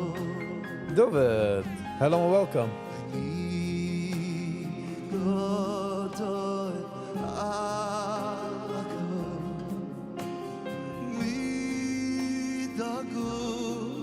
David, hello and welcome. מי גדול על הכל מי דגול.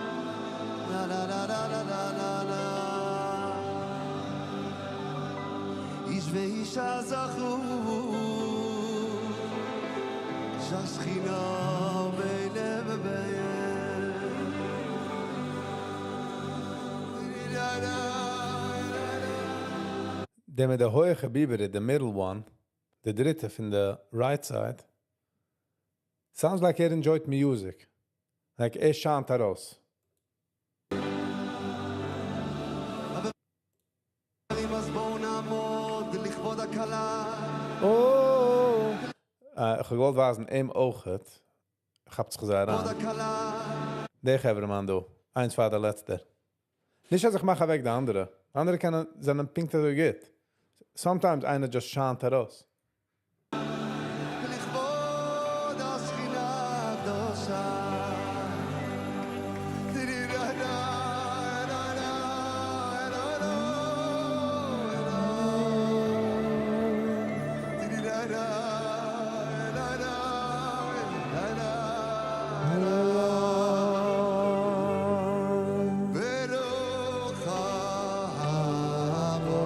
איש ואישה זכו שהשכינה בלב דער מיט די הויכע ביבער, the middle one, די דריטע פון די right side, sounds like ער enjoyt music. Like ער שיינט ארויס. חברים אז בואו נעמוד לכבוד הכלה. Oh! איך האב געוואלט ווייזן אים אויכעט. כאפט זיך אזוי כבוד אריין. הכלה. דער חברה-מאן דא. איינס פאר דער לעצטער. נישט אז איך מאך אוועק די אנדערע. אנדערע קענען זענען פונקט אזוי גוט. Sometimes איינער just שיינט ארויס. לכבוד השכינה הקדושה. ברוך הבא,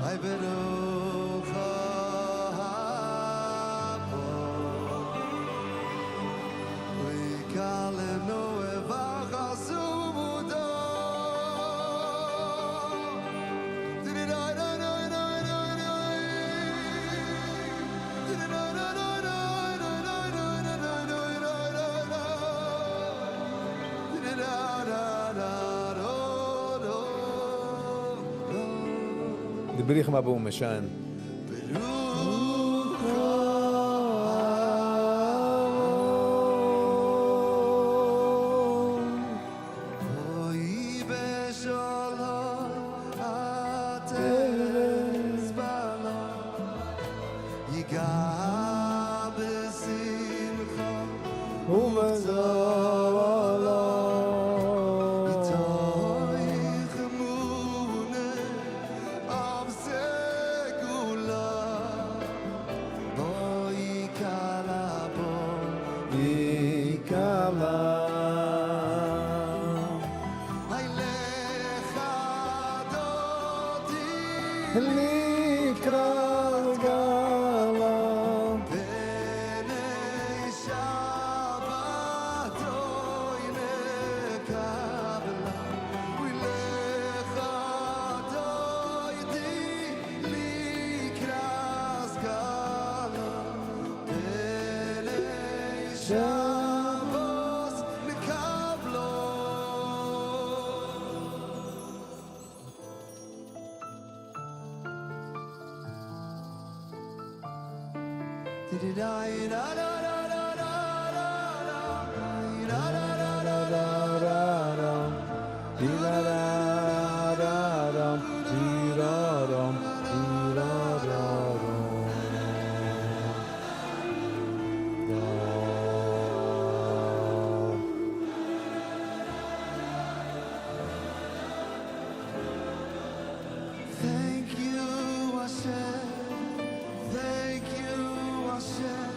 היי ברוך הבא, ויקלנו ובחסודו. די ברוכים הבאים איז שיין. ברוך בואי בשלום עטרת בעלה ייגע בשמחה ובצהלה מתוך אמונה עם סגולה בואי כלה בואי כלה. היי לכה דודי לקראת כלה. פני שבתו נקבלה ולכה דודי לקראת כלה פני שבת נקבלה. Thank you, Hashem. Thank you, Hashem.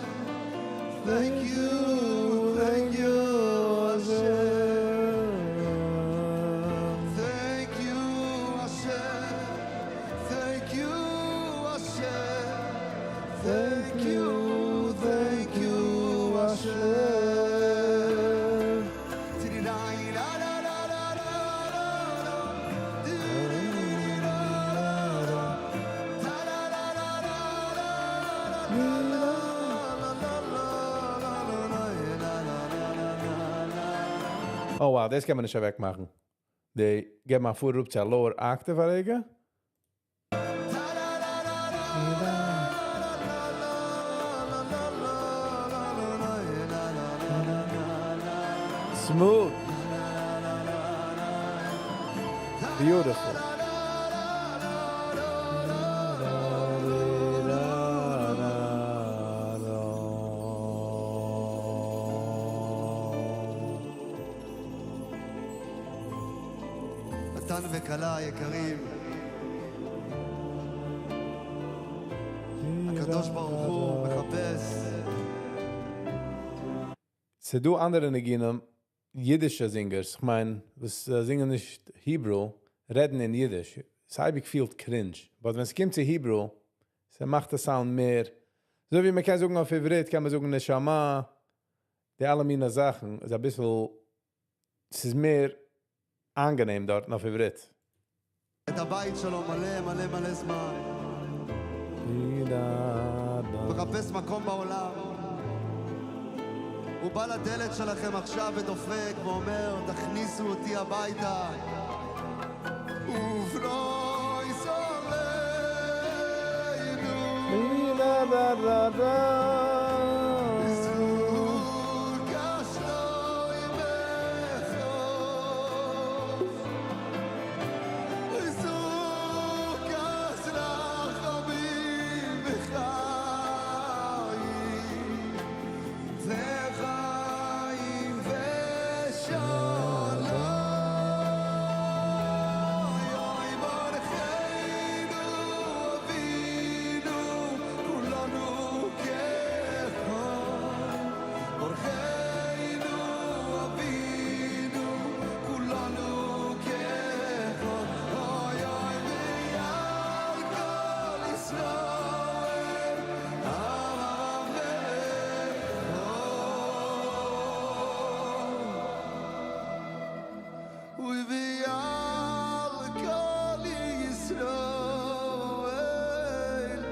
Thank you, thank you, Hashem. Thank you, Hashem. Thank you, Hashem. Thank you, thank you, Hashem. Oh wow, דאס קען מען נישט אוועקמאכן. די געב מיר פאר צו א lower octave א רגע. Smooth. Beautiful. חתן וכלה יקרים, הקדוש ברוך הוא מחפש ס'דא אנדערע ניגונים, אידישע singers, איך מיין, וואס זינגען נישט Hebrew, רעדן אין אידיש. ס'אייביג feelט cringe. But ווען ס'קומט צו Hebrew, ס'מאכט די sound מער. אזוי ווי מ'קען זאגן אויף עברית, קען מען זאגן נשמה, די אלע מיני זאכן, איז א ביסל, ס'איז מער אנגענעם דארט אויף עברית. את הבית שלו מלא מלא מלא זמן. מחפש מקום בעולם. הוא בא לדלת שלכם עכשיו ודופק ואומר, תכניסו אותי הביתה. ופרוס עלינו זכות כשלומך סוכת רחמים וחיים וחיים ושלום ברכנו אבינו כולנו כאחד ברכנו אבינו כולנו כאחד אוי אוי ועל כל ישראל אמן. אוי ועל כל ישראל אמן.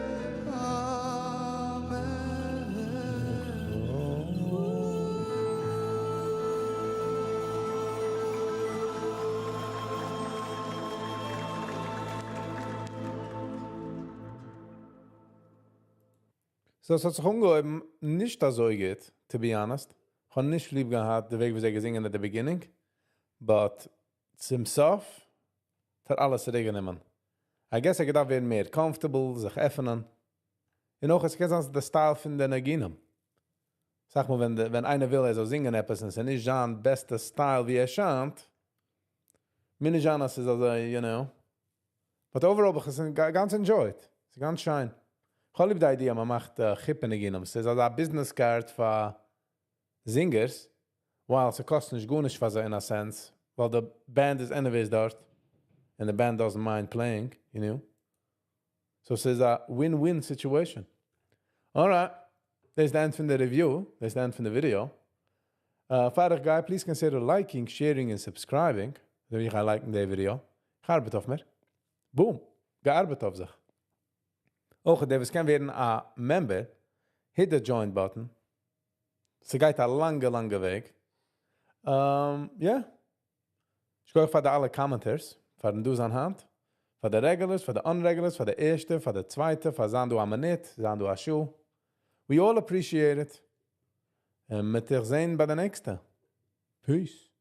So, עס האט זיך אנגעהויבן נישט אזוי גוט, to be honest. איך האב נישט ליב געהאט, די וועג ווי זיי געזינגען at the beginning. But צום סוף האט אלעס צוריקגענומען. I guess ער געדארפט ווערן מער comfortable, זיך עפענען. און אויך, עס קען זיין, די style פון די ניגונים. זאג מאל, ווען איינער וויל, ער זאל זינגען עפעס, און עס איז נישט זיין בעסטע style, ווי ער שיינט, מיר נישט זיין, אז עס איז אזוי. But overall, איך האב עס גאנץ enjoyed. עס איז גאנץ שיין. איך האב ליב די idea, מען מאכט חופה ניגונים. עס איז אזא business card פאר singers, while עס קאסט נישט גארנישט פאר זיי in a sense, ווייל די band איז anyways דארט, and the band doesn't mind playing. So עס איז a win-win situation. Alright, that's the end פון די review, that's the end פון די video. פאר איך גיי, please consider liking, sharing and subscribing. אזוי ווי איך גיי like'ן די video. איך ארבעט אויף מיר. Boom, געארבעט אויף זיך. אויך, דער וואס קען ווערן א member, hit the join button. ס'גייט א לאנגע, לאנגע וועג. Yeah. שכוח פאר די אלע commenters, פארן דא זיין היינט, פאר די regulars, פאר די unregulars, פאר די ערשטע, פאר די צווייטע, פאר זיין דא א מינוט, זיין דא א שעה. We all appreciate it. און מ'עט זיך זען ביי די נעקסטע. Peace.